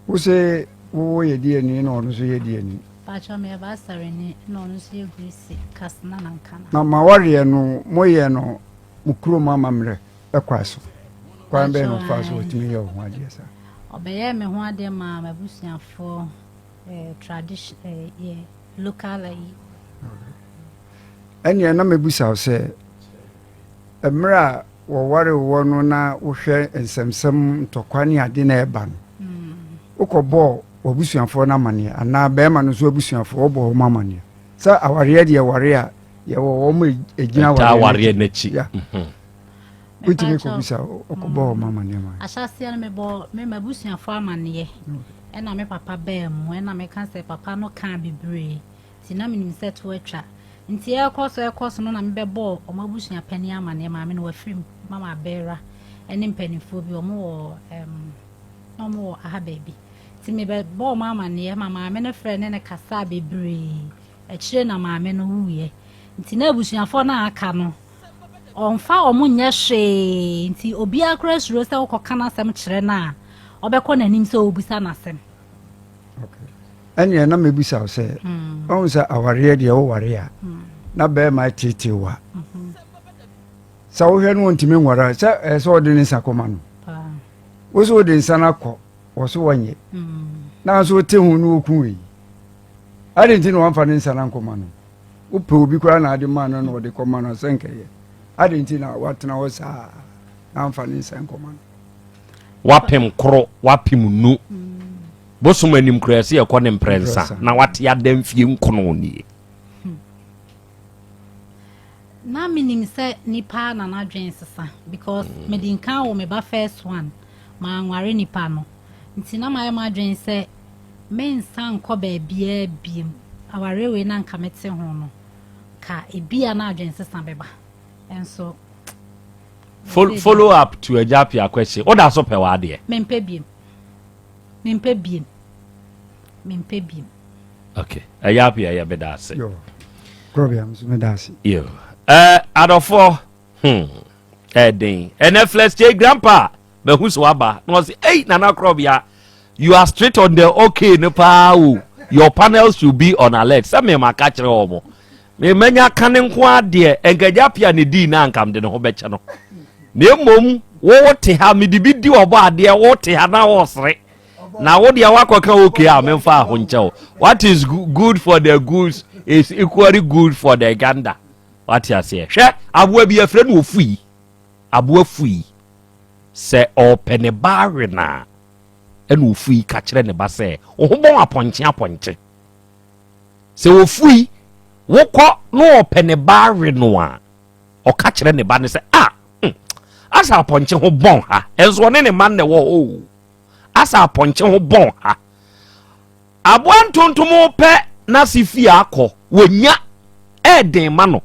wo se wo yɛ deɛni na ɔno nso yɛ deɛni. Pacho meyɛ Baasareni na ɔno nso yɛ Greece, Kasena na Nkana. Na ma wareɛ no, moyɛ no mo kurom amammerɛ kwan so? Kwan bɛn na ɔfaa so ɔtumi yɛ wo ho adeɛ saa? Ɔbɛyɛɛ me ho adeɛ maa m'abusuafoɔ eh, tradition eh, yɛ local ayi. Ɛnneɛ na mɛbusa wo sɛ, mmerɛ a wɔware woɔ no na wohwɛ nsɛmsɛm ntɔkwa ne ade na ɛba no, mm. wokɔbɔɔ w'abusuafoɔ no amaneɛ anaa bɛrima no nso abusuafoɔ wɔbɔɔ wɔn amaneɛ sɛ awareɛ deɛ ware a yɛwɔ wɔn a ɛgyina awareɛ n'akyi mhm. wotumi kɔbisa ɔkɔbɔ wɔn amaneɛ ma ahyɛaseɛ no mebɔ me m'abusuafoɔ amaneɛ ɛna me papa baa mu ɛna meka sɛ papa no kaa bebree nti na menim sɛ to atwa nti ɛkɔ so ɛkɔ so no na mebɛbɔɔ wɔn abusua panin amaneɛ maame no wafiri mu mama abɛɛra ɛne mpanimfoɔ bi wɔn wɔ ɛm na wɔn wɔ aha baabi nti mebɛbɔɔ wɔn amaneɛ ma maame no frɛ ne ne kasaa bebree Akyire na maame no wuiɛ. Nti na abusuafoɔ no a aka no, ɔmfa wɔn nyɛ hwee. Nti obiara koraa suro sɛ wokɔka n'asɛm kyerɛ no a, ɔbɛkɔ n'anim sɛ ɔrebisa n'asɛm. Ɛnneɛ na mɛbisa wo sɛ, hmm. ɔhu sɛ awareɛ deɛ woware a hmm. na bɛrima teetee wo a mhm. sɛ wohwɛ no ɔntumi nware a sɛ ɛyɛ sɛ ɔde ne nsa kɔma no wo sɛ wode nsa no akɔ wɔ so wɔnyɛ hmm. nanso wote ho no wɔku wei Adɛn nti na wamfa ne nsa no ankɔma no? Wopɛ obi koraa na ade ma no na ɔde kɔma no sɛ nkɛyɛ. Adɛn nti na watena hɔ saa na amfa ne nsa nkɔma no? Wapem koro, wapem nu. Bosom anim koraa ɛsɛ yɛkɔ ne mprɛnsa na wate ada mfie nkono nie. Na menim sɛ nipa na n'adwene sesa because mm. mede nka wɔ me ba first one manware nipa no nti na mayɛ m'adwene sɛ Mensan nkɔ baabiara biom. Awareɛ wei na anka mete ho no, ka ebia na adwensesa bɛba. Nso. Follow up to Agya Appiah question. Woda so pɛ w'adeɛ? Mempɛ biem. Mempɛ biem. Mempɛ biem. Okay. Agya Appiah yɛ meda ase. Yo. Krobia nso meda ase. Yo. Eh, adɔfoɔ, hmm, ɛden. Ɛnɛ Flex J Grandpa. Mahu sɛ waba na ɔse ei Nana Korɔbea you are straight on the okay no paa o your panel should be on alert sɛ mema ka kyerɛ wɔ mo memanya ka ne nko adeɛ nkagya pia ne dii na anka mede ne ho bɛkyɛ no na mmom wo te ha mede bi di ɔbɔ adeɛ wo te ha na wɔsere na wo deɛ woakɔka okay a memfa aho nkyɛ wo what is good for the goose is equally good for the gander wate aseɛ hwɛ aboa bi afrɛ no ofui Aboa fui. Sɛ ɔrepɛ ne ba awe no a, ɛna ofui ka kyerɛ ne ba sɛ, Wo ho bɔn apɔnkye apɔnkye. Sɛ ofui, wokɔ na ɔpɛ ne ba awe no a, ɔka kyerɛ ne ba no sɛ, Ah, hmm, asa apɔnkye ho bɔn ha. Ɛnso ɔne ne mma na ɛwɔ hɔ o. Asa apɔnkye ho bɔn ha. Aboa ntontom pɛ n'ase fie akɔ, wɔnya ɛɛden ma no.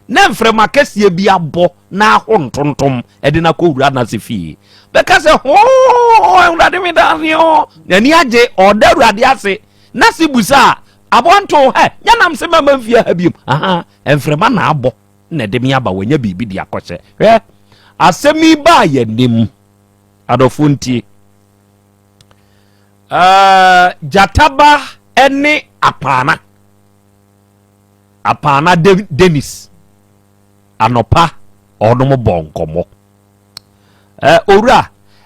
na mframa kɛseɛ bi abɔ na aho ntontom de no akɔwura n'ase fie bɛka sɛ hoo awurade me da ase o n'ani agye ɔda awurade ase n'ase busa a aboanto hɛ nyanam se mama mfie ha biom aha mframa na abɔ na ɛde me aba wanya biribi de akɔhyɛ hwɛ asɛm yi baa yɛn anim adɔfo ntie uh, gyataba ne apaana Apaana Dennis anɔpa ɔnom bɔ nkɔmmɔ. Ɛ owura,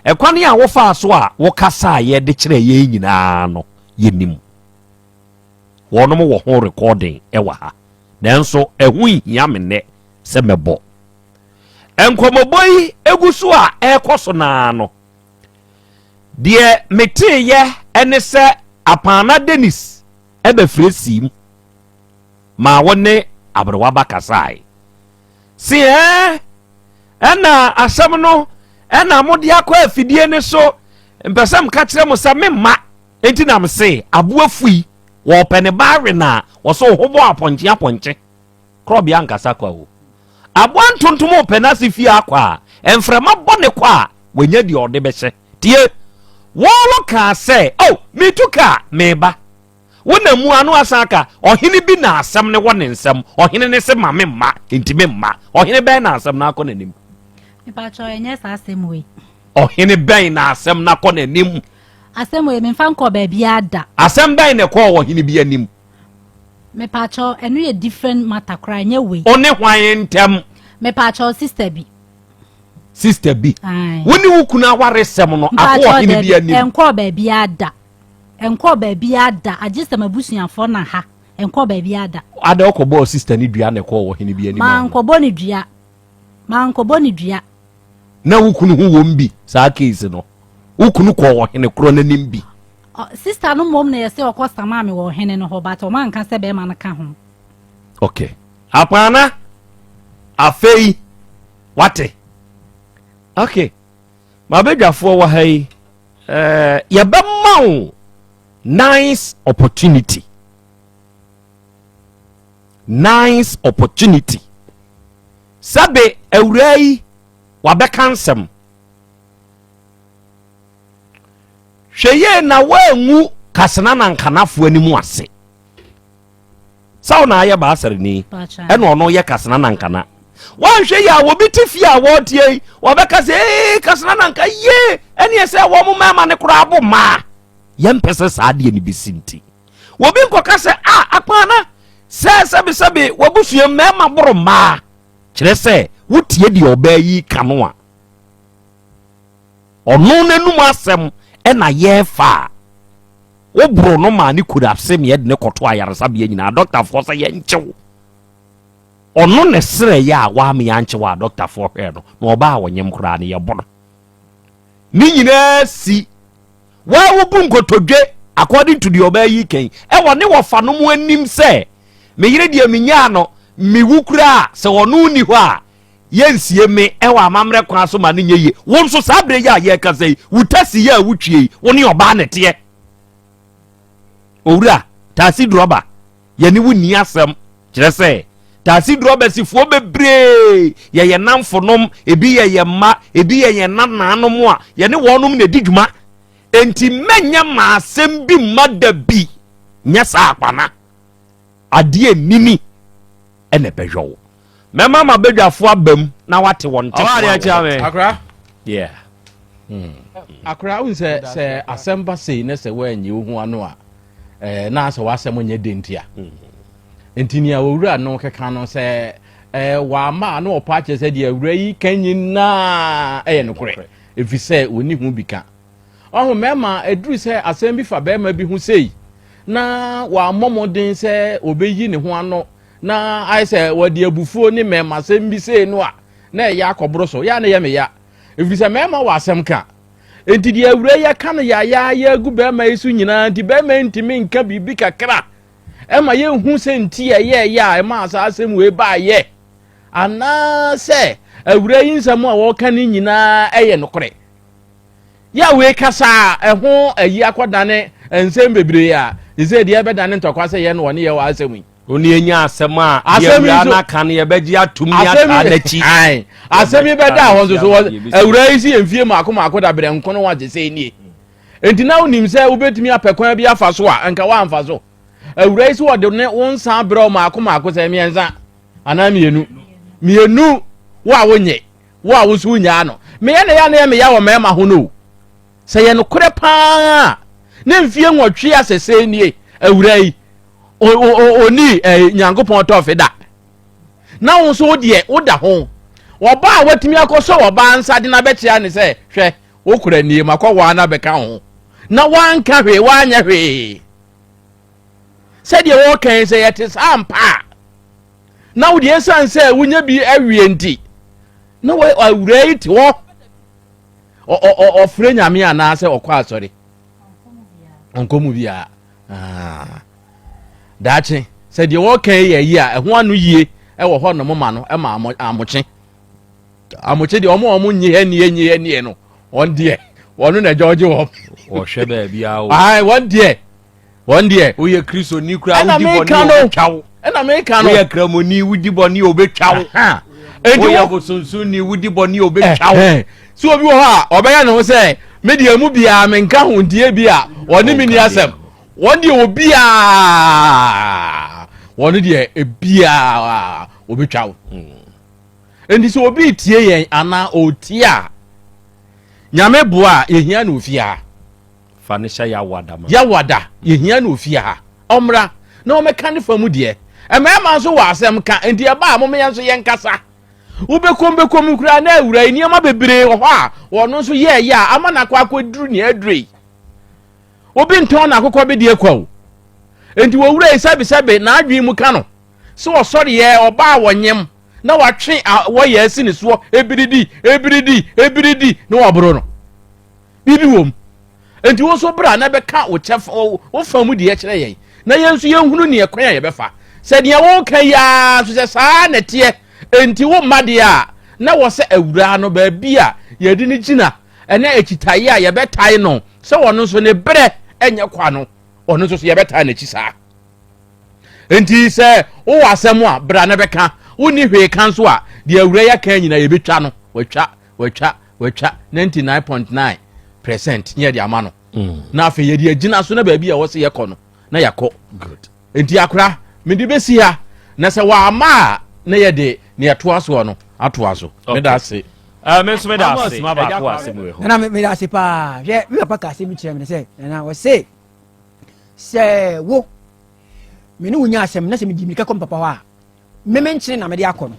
ɛkwan a wofaa so a wokasaeɛ de kyerɛ yɛn nyinaa no yɛnim. Wɔnom wɔ ho recording ɛwɔ ha. Nanso ɛho nhia me nnɛ sɛ mɛbɔ. Nkɔmmɔbɔ yi egu so a ɛrekɔ so naa no. Deɛ meteeɛ ne sɛ Apaana Dennis bɛfrɛ siim maa wo ne aberewa ba kasae. Se ɛɛ, ɛna asɛm no ɛna mode akɔ afidie no so, mpɛ sɛ meka kyerɛ mo sɛ memma, enti na mese aboa fui, wɔpɛ ne ba awe no a, wɔsɛ wo ho bɔ apɔnkye apɔnkye. Korɔbea ankasa kwa o. Aboa ntontom repɛ n'ase fie akɔ a, mframa bɔ ne kɔ a, wanya deɛ ɔde bɛhyɛ. Tie! Wɔn kaa sɛ, Oh, meretu kaa, mereba. Wo na mu ano asan aka, ɔhene bi na asɛm no wɔ ne nsam. Ɔhene no se ma me mma, enti me mma. Ɔhene bɛn na asɛm no akɔ n'anim? Mepakyɛw, ɛnyɛ saa asɛm wei. Ɔhene bɛn na asɛm no akɔ n'anim? Asɛm wei, memfa nkɔɔ baabiara da. Asɛm bɛn na ɛkɔɔ ɔhene bi anim? Mepakyɛw, ɛno yɛ different matter koraa, ɛnyɛ wei. Wo ne hwan ntɛm? Mepakyɛw, sister bi. Sister bi. Wo ne wo kunu awaresɛm no akɔ ɔhene bi anim? Ɛnkɔɔ baabiara da. Ɛnkɔɔ baabiara da, agye sɛ m'abusuafoɔ na ha. Ɛnkɔɔ baabiara da. Ada ɔkɔbɔɔ sister ne dua na ɛkɔɔ ɔhene bi anim? Mankɔbɔ ne dua. Mankɔbɔ ne dua. Na wo kunu ho wɔm bi saa case no? Wo kunu kɔɔ ɔhene korɔ n'anim bi? Sister no mmom na yɛsɛ ɔkɔ samaa me wɔ ɔhene no hɔ but ɔmo anka sɛ bɛrima no ka ho. Okay. Akwana afei wate. Okay. Mabadwafoɔ wɔ ha yi eh, yɛbɛma wo nice opportunity. Nice opportunity. Sɛbe awuraa yi wabɛka nsɛm. Hwɛ yie na woangu Kasena na Nkanafoɔ anim ase. Sɛ wo na ayɛ baasareni ɛna ɔno yɛ Kasena na Nkana. Woanhwɛ yie a wɔbi te fie a wɔretie yi wɔbɛka sɛ ee Kasena na Nka yie ɛneɛ sɛ wɔn mmarima no koraa bo mmaa. Yɛmpɛ sɛ saa adeɛ no bɛsi nti. Wɔbi nkɔka sɛ a akwana sɛ sɛbesɛbe wabusua mmarima boro mmaa. Kyerɛ sɛ wotie deɛ ɔbaa yi ka no a Ɔno n'anum asɛm na yɛrefa a, woboro no maa ne kurase ma yɛde no kɔto ayaresabea nyinaa. Dɔktafoɔ sɛ yɛnkyew. Ɔno na ɛsrɛ yɛ a wame yɛankyew a dɔktafoɔ hwɛɛ no na ɔbaa a ɔnyem koraa no yɛbɔ no. Ne nyinaa si waa wobu nkotodwe according to deɛ ɔbaa yi kan ɛwɔ ne wɔfa no mu anim sɛ me yere deɛ menyaa no mewu koraa sɛ ɔno nni hɔ a Yɛnsie me wɔ amammerɛ kwan so ma no nyɛ yie. Wo nso saa berɛ yi a yɛrekasa yi, wo tasi yi a wotwie yi, wo ne ɔbaa na ɛteɛ. Owura, taasi drɔba, yɛne wo nni asɛm. Kyerɛ sɛ, taasi drɔbasifoɔ bebree yɛ yɛn nnamfonom, ebi yɛ yɛn mma, ebi yɛ yɛn nanaanom a yɛne wɔnom na ɛdi dwuma. Enti mɛnyɛ m'asɛm bi mma da bi nyɛ saa akwana. Adeɛ nini ɛna ɛbɛyɔ wo. Mɛma m'abadwafoɔ aba mu na wate wɔn nte Ɔwɔ adeɛ kyia me. Akora. Yeah. Akora, wohu sɛ sɛ asɛm ba sei na sɛ woanyi wo ho ano a, eh, na sɛ w'asɛm nyɛ den nti a. Nti nea owura no keka no sɛ eh, wama a na ɔpa akyerɛ sɛ deɛ awura yi ka nyinaa ɛyɛ nokorɛ, ɛfiri sɛ ɔnni ho bi ka. Ɔho mmarima, ɛduru sɛ asɛm bi fa barima bi ho sei na wammɔ mmɔden sɛ ɔbɛyi ne ho ano na ayɛ sɛ wɔde abufuo ne mmɛɛmasɛm bi sei no a, na ɛyɛ akɔboro so. Yɛ a na ɛyɛ me ya. Ɛfiri sɛ mmarima wɔ asɛm ka. Enti deɛ awura yi aka no yaayaaya agu barima yi so nyinaa nti barima yi ntumi nka biribi kakra ɛma yɛnhu sɛ nti a ɛyɛɛyɛ a ɛmaa saa asɛm wei baayɛ anaasɛ awura yi nsɛm a wɔka no nyinaa ɛyɛ nokorɛ. Yɛ a wei kasa a ɛho ayi akɔdane nsɛm bebree a sɛ deɛ ɛbɛdane ntɔkwa sɛ yɛn wɔne yɛ wɔ asɛm yi. Oni enya asɛm a deɛ awura no aka no yɛbɛgye atum ne ataa n'akyi. Asɛm yi bɛda hɔ nso so awura yi si yɛn fie mako mako da berɛ nko no wagye sɛ nie. Nti na wonim sɛ wobɛtumi apɛ kwan bi afa so a nka woamfa so. Awura yi si wɔde ne wo nsa berɛ mako mako sɛ mmiɛnsa anaa mmienu. Mmienu wo a wonyɛ wo a wo nso wonyaa no. Meyɛ na yɛ na yɛ meya wɔ mmarima ho no o. Sɛ yɛ nokorɛ paa a ne mfie nwɔtwe asɛsɛ nie awura yi ɔni eh, nyankopɔn tɔfe da na wo nso wo deɛ woda ho ɔbaa a watumi akɔsɔ ɔbaa nsa de no abɛkyea ne sɛ hwɛ wokora nie makɔ waa no abɛka ho na wanka hwee wanyɛ hwee sɛdeɛ wɔka sɛ yɛte saa mpa a na wo deɛ ɛsiane sɛ wonya bi awie nti na awura yi te hɔ. Ɔfrɛ Nyame anaasɛ ɔkɔ asɔre? Ɔnkɔ mu biara. Ah. Daakye, sɛ deɛ wɔka yi yɛ yi a, ɛho ano yie ɛwɔ hɔ nom ma no ɛma amokye. Amokye deɛ ɔmo a ɔmo nye ɛnie nye ɛnie no, wɔn deɛ wɔn na ɛgya ɔgye wɔn. Wɔhwɛ baabi a o. Ayi wɔn deɛ wɔn deɛ. Woyɛ Kristoni koraa wodi bɔne a obetwa wo. Ɛna meka no. Woyɛ Kramoni wodi bɔne a obetwa wo. Woyɛ bosonsonni wodi bɔne a obetwa wo. So obi wɔ hɔ a ɔbɛyɛ ne ho sɛ me deɛ mu biara menka ho ntie bi a ɔne me ni asɛm. Wɔn deɛ obiara wɔn deɛ ebiara obetwa wo. Nti sɛ obi tie yɛn anaa ɔretie a nyame boa a yɛhia no ofie ha. Fa no hyɛ Yawada ma. Yawada, yɛhia no ofie ha. Ɔmmra na ɔmmɛka ne fa mu deɛ. Mmarima nso wɔ asɛm ka, nti ɛba a moma yɛn nso yɛnkasa. Wobɛkɔm bɛkɔm koraa na awura yi nneɛma bebree wɔ hɔ a ɔno nso yɛɛyɛ a ama no akɔ akɔduru nea aduru yi. Obi ntɔn n'akokɔ bedeɛ kwa o. Nti wɔwura yi sɛbesɛbe n'adwene mu ka no sɛ ɔsɔreɛ ɔbaa wɔnyem na watwe wɔyɛ asi ne soɔ ebiridi ebiridi ebiridi na waboro no. Biribi wɔ mu. Enti wo nso bra na bɛka wo kyɛfa, wo fa mu deɛ kyerɛ yɛn, na yɛn nso yɛnhunu neɛ kwan a yɛbɛfa. Sɛ deɛ woreka yi ara nso sɛ saa na ɛteɛ, enti wo mma deɛ a, na wɔ sɛ awuraa no baabi a yɛde no gyina, ɛne akyitaeɛ a yɛbɛtae no sɛ ɔno nso ne berɛ nyɛ kwa no, ɔno nso so yɛbɛtae n'akyi saa. Enti sɛ wowɔ asɛm a, bra na bɛka. Wonni hwee ka nso a, deɛ awuraa yi aka nyinaa yɛbɛtwa no, watwa. Watwa watwa 99.9% ne yɛde ama no na afei yɛde agyina so na baabi a ɛwɔ sɛ yɛkɔ no na yɛakɔ. Nti akora mede bɛsi ha na sɛ wɔama a na yɛde ne yɛtoa soɔ no atoa so. Meda ase. Me nso meda ase. Baako asɛm wei ho. Nana meda ase paa. Hwɛ me papa ka asɛm kyerɛ me sɛ nana ɔse sɛ wo me ne wo nya asɛm na sɛ medi mirika kɔ me papa hɔ a me me nkyene na mede akɔ no.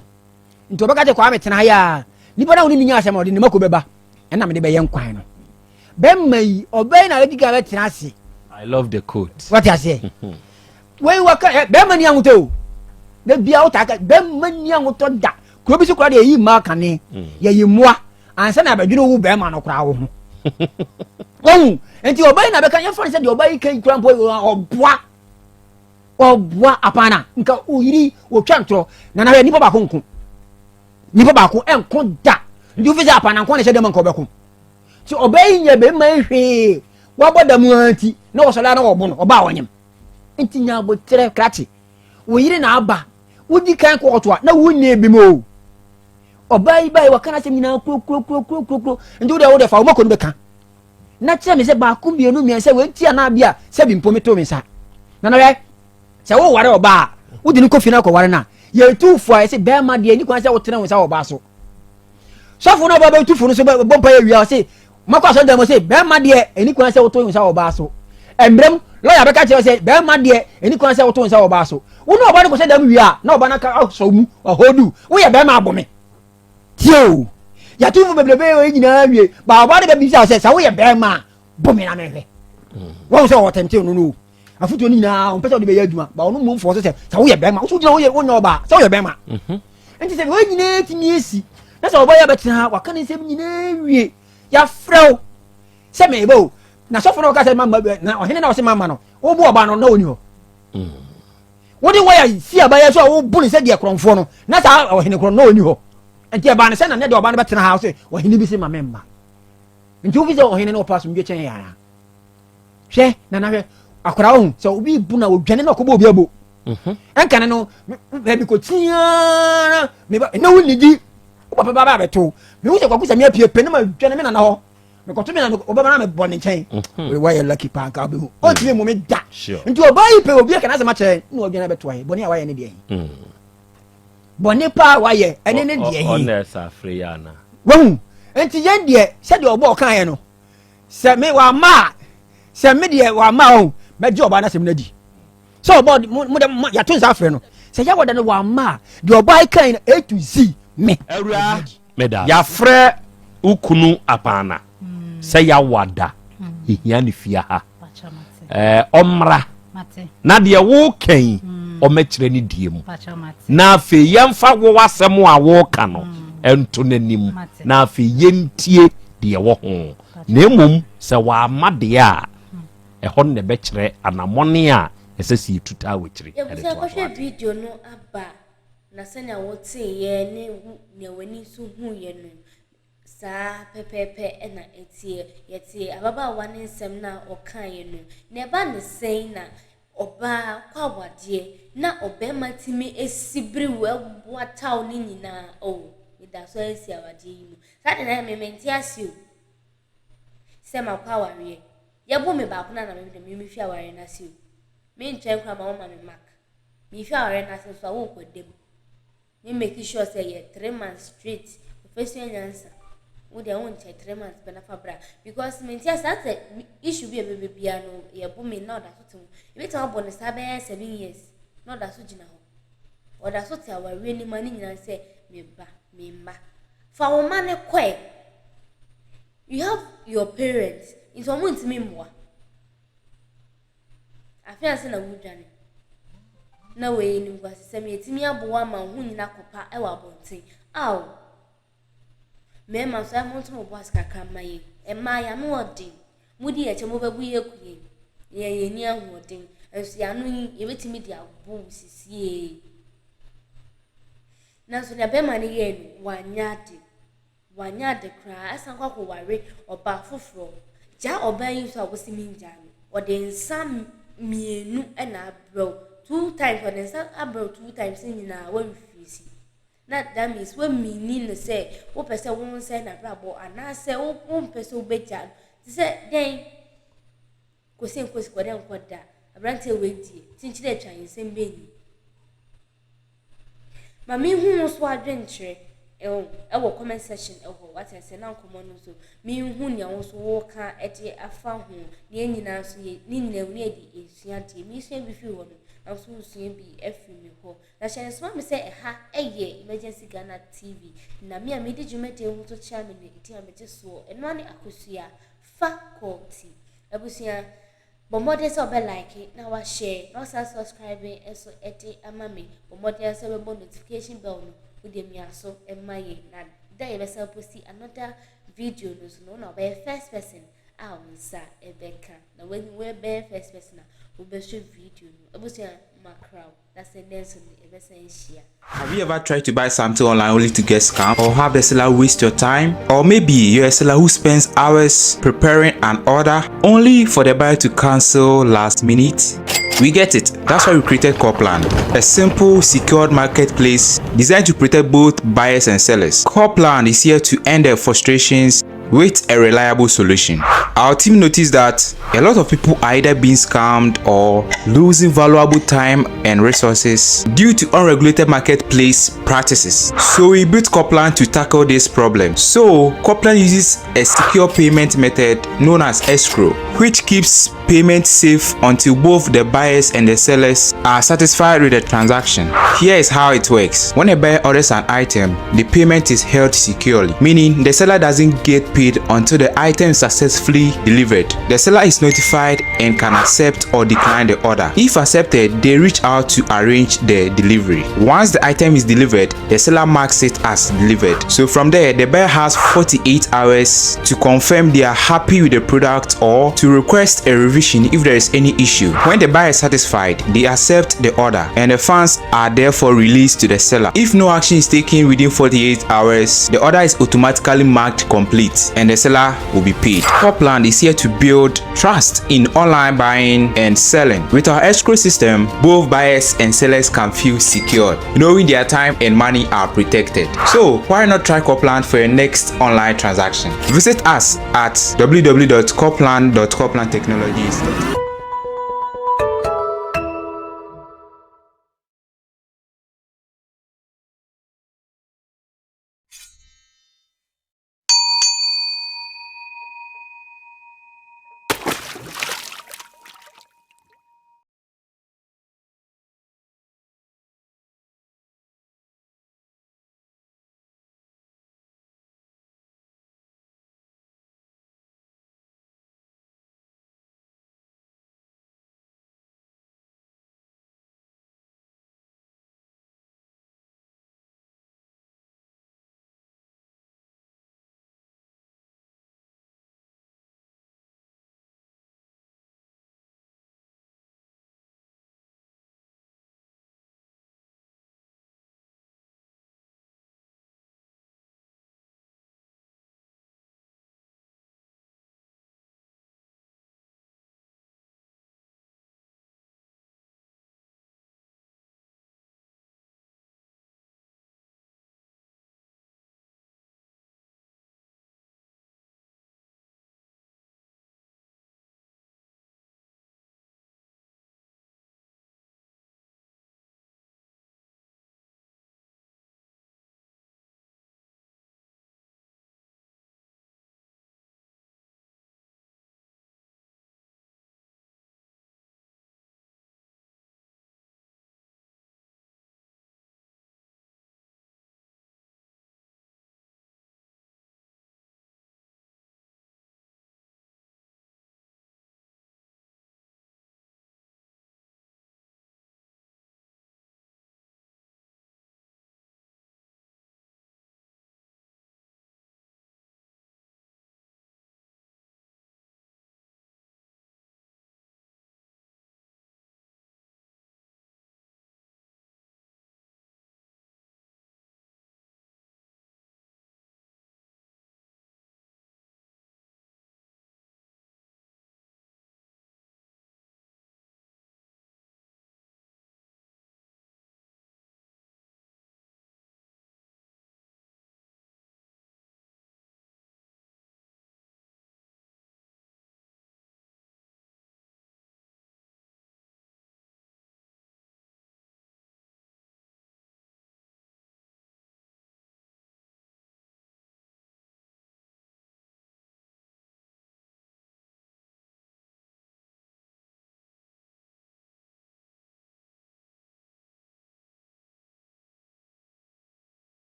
Nti ɔbɛka kyɛ Kwame tena ha yi a nipa na wo ne ne nya asɛm a ɔde ne mako bɛba ɛna mede bɛyɛ nkwan no. Bɛmma yi ɔbɛyi na adi kan bɛtena ase. I love the quote. Wate aseɛ? Wei waka ɛ bɛmma ni ahotɔ o. Da bia wotaa ka bɛmma ni ahotɔ da. Kuro bi so koraa deɛ yɛyi mmaa kane yɛyi mmoa ansa na abɛdwene wo bɛrima no koraa wo ho. Wahu nti ɔbɛyi na bɛka yɛmfa no sɛ deɛ ɔbɛyi kan kura mpo ɔboa. Ɔboa apaana nka oyiri otwa ntorɔ na na hwɛ nipa baako nko nipa baako nko da nti wofi sɛ apaana nko na ɛhyɛ dɛm nka ɔbɛko nti ɔbaa yi nyɛ bɛrima yi hwee wabɔ dam ara nti na wɔsɔre ara na wɔbo no ɔbaa ɔnyem nti nya aboterɛ krakye wo yere na aba wodi kan kɔɔto a na wonni bi mu o ɔbaa yi baa yi wɔka n'asɛm nyinaa kurokuro nti wode wode fa wo mako no bɛka na kyerɛ me sɛ baako mmienu mmiɛnsa wei nti anaa bi a sɛ bi mpo meto me nsa na na hwɛ sɛ woware ɔbaa a wode no kɔ fie no akɔware no a yɛtu fo a yɛsɛ bɛrima deɛ ni kwan sɛ wotene wo nsa wɔ ɔbaa so sɔfo no ɔbaa bɛtu fo no so bɔ mpa yɛ wia ɔse makɔ asɔre dan mu sɛ bɛrima deɛ ɛni kwan sɛ woto wo nsa wɔ ɔbaa so mmerɛm lɔya bɛka kyerɛ sɛ bɛrima deɛ ɛni kwan sɛ woto wo nsa wɔ ɔbaa so wo ne ɔbaa no kɔhyɛ dam wie a na ɔbaa no aka asɔ mu ɔhɔdu woyɛ bɛrima abɔ me Tie o, yɛatumfo bebrebe wɔ nyinaa wie, ba ɔbaa no bɛbisa sɛ, sɛ woyɛ bɛrima a, bɔ me na mehwɛ. Wɔn sɛ ɔtɛmte no no o. Afotuo no nyinaa ɔmpɛ sɛ ɔde bɛyɛ adwuma, ba ɔno mmom fɔɔ so sɛ, sɛ woyɛ bɛrima, woso gyina woyɛ wonyɛ ɔbaa, sɛ woyɛ bɛrima. Mhm. Nti sɛ wɔn nyinaa tumi asi, na sɛ ɔbaa yɛ bɛtena ha, waka ne nsɛm nyinaa wie, yɛafrɛ wo sɛ meba o. Na sɔfo no ɔka sɛ mama, na ɔhene na ɔsɛ mama no, wobu ɔbaa no na ɔni hɔ. Mm. Wode waya si abayɛ so a wobu no sɛ deɛ korɔmfoɔ no, na saa ɔhene korɔ no na ɔni hɔ. Nti ɛbaa no sɛ na ne deɛ ɔbaa no bɛtena ha sɛ ɔhene bi se ma memma. Nti wofi sɛ ɔhene no ɔpɛ asomdwe kyɛn yɛ anaa? Hwɛ, nana hwɛ, akwadaa ɔhu sɛ obi bu na odwane na ɔkɔbɔ obi abo. Mhm. Ɛnkane no, baabi kɔkyiaa na meba, na wonnidi, wo papa ba bɛto. Mehu sɛ kwaku sɛ me apue pɛ na madwane me nana hɔ. mekɔto me na ɔbɛma na mebɔ ne nkyɛn mhm. wayɛ lucky paa nka wobɛhu ɔntumi mu me da nti ɔbaa yi pɛ obi aka n'asɛm akyerɛ na ɔdwene abɛtoa yɛ bɔne a wayɛ ne deɛ he mm. bɔne paa wayɛ ɛne ne deɛ he wahu nti yɛn deɛ sɛdeɛ ɔbɔ ɔkaeɛ no sɛ me wama a sɛ me deɛ wama a ɔhu mɛgye ɔbaa no asɛm no adi sɛ ɔbɔ mo dɛ yɛato nsa afrɛ no sɛ yɛwɔ da no wama a deɛ ɔbaa kan no A to Z me awura Yɛafrɛ wo kunu Apaana sɛ yɛawa da yɛhia ne fie ha. Ɔmmra na deɛ woka yi ɔmmɛkyerɛ ne die mu. Na afei yɛmfa wo asɛm a woka no nto n'anim na afei yɛntie. deɛ ɛwɔ ho. Na mmom sɛ wamma deɛ a, ɛhɔ no na ɛbɛkyerɛ anammɔne a ɛsɛ sɛ yɛtu taa wɔ akyiri de Yɛbusua toa so kɔhwɛ ade. video no aba na sɛnea woteeɛ ne nea w'ani nso huiɛ no, saa pɛpɛɛpɛ na ɛteɛ. Yɛtee ababaawa no nsɛm no a ɔkaeɛ no, na ɛba no sɛn na ɔbaa kɔ awadeɛ na ɔbarima tumi si biriw boataw ne nyinaa? Oh, meda so ara si awadeɛ yi mu. Saa de na me mente ase o. Sɛ makɔ awareɛ, yɛbo me baako na na me de me mefi awareɛ no ase o. Mentwɛn koraa ma wɔma me mark. Mefi awareɛ no ase nso a wokɔ dam. Me make sure sɛ yɛ 3 months straight. Ofesua nyansa. Wo deɛ wonkyɛ 3 months pɛ na fa bra. Because mente ase asɛ issue bi a ɛbɛbɛ biara no yɛbo me na ɔda so te ho. Ebɛtumi abɔ ne saa bɛyɛ 7 years na ɔda so gyina hɔ. Ɔda so te awareɛ no mu a ne nyinaa sɛ me ba, me mma. Fa wo mma ne kɔɛ. You have your parents nti wɔn ntumi mmoa. Afei ansa na wodwane. Na wei nimguasesɛm yɛtumi aboa ama wo ho nyina kɔpa wɔ abɔnten. Aw! Mmarima nso ɛmo nso mo bɔ ase kakra mma yɛn. Mmaa yɛn ano ɔden. Modi yɛn kyɛ mobɛbu yɛn aku yɛn. Yɛn yɛn ni ahoɔden. Nso yɛn ano yi yɛbɛtumi de abo wo sisie. Nanso nea bɛrima no yɛɛ no wanyɛ ade. Wanyɛ ade koraa ɛsan kɔ akɔware ɔbaa foforɔ. Gyaa ɔbaa yi nso a wosi mi ngyaa no. Ɔde nsa mmienu na abrɛ wo. Two times ɔde nsa abrɛ wo two times ne nyinaa wɔrefiri Na that means woamini no sɛ wopɛ sɛ wo nsɛe n'abrabɔ anaasɛ wompɛ sɛ wobɛgya no. Te sɛ dɛn kɔsi nkosi kɔ dɛ nkɔ da aberanteɛ wei die kyinkyini atwa nsɛm bɛnyi. Ma menhu wo so adwenkyerɛ ɛwɔ comment section ɛhɔ wate ase na nkɔmmɔ no nso menhu nea wo nso woka ɛde afa ho na yɛn nyinaa nso yɛ ne nyinaa mu ne yɛde esua deɛ mesua bi firi hɔ no na nso wosua bi afiri me hɔ. Na hyɛ nsoma me sɛ ɛha ɛyɛ Emergency Ghana TV na me a medi dwumadie ho to kyerɛ me no ɛdi a megye soɔ ɛno ane Akosua Faculty. Abusua, bɔ mmɔden sɛ ɔbɛ like na wahyɛ na wasan subscribe nso ɛde ama me. Bɔ mmɔden sɛ ɔbɛbɔ notification bell no wode mia so ɛma yɛn na da yɛbɛsan post another video no so no na ɔbɛyɛ first person a wo nsa ɛbɛka na wɔbɛyɛ first person a wobɛhwɛ video no. Abusua, makraw na sɛ nnɛ nso no yɛbɛsan ahyia. Have you ever tried to buy something online only to get scammed or have the seller waste your time? Or maybe you're a seller who spends hours preparing an order only for the buyer to cancel last minute? We get it. That's why we created Corplan, a simple, secured marketplace designed to protect both buyers and sellers. Corplan is here to end their frustrations with a reliable solution. Our team noticed that a lot of people are either being scammed or losing valuable time and resources due to unregulated marketplace practices. So we built Corplan to tackle this problem. So Corplan uses a secure payment method known as escrow, which keeps payment safe until both the buyers and the sellers are satisfied with the transaction. Here is how it works. When a buyer orders an item, the payment is held securely, meaning the seller doesn't get paid until the item is successfully delivered. The seller is notified and can accept or decline the order. If accepted, they reach out to arrange the delivery. Once the item is delivered, the seller marks it as delivered. So from there, the buyer has 48 hours to confirm they are happy with the product or to request a revision if there is any issue. When the buyer is satisfied, they accept the order and the funds are therefore released to the seller. If no action is taken within 48 hours, the order is automatically marked complete and the seller will be paid. Corplan is here to build trust in online buying and selling. With our escrow system, both buyers and sellers can feel secured, knowing their time and money are protected. So why not try Corplan for your next online transaction? Visit us at www.corplan.corplantechnologies.com.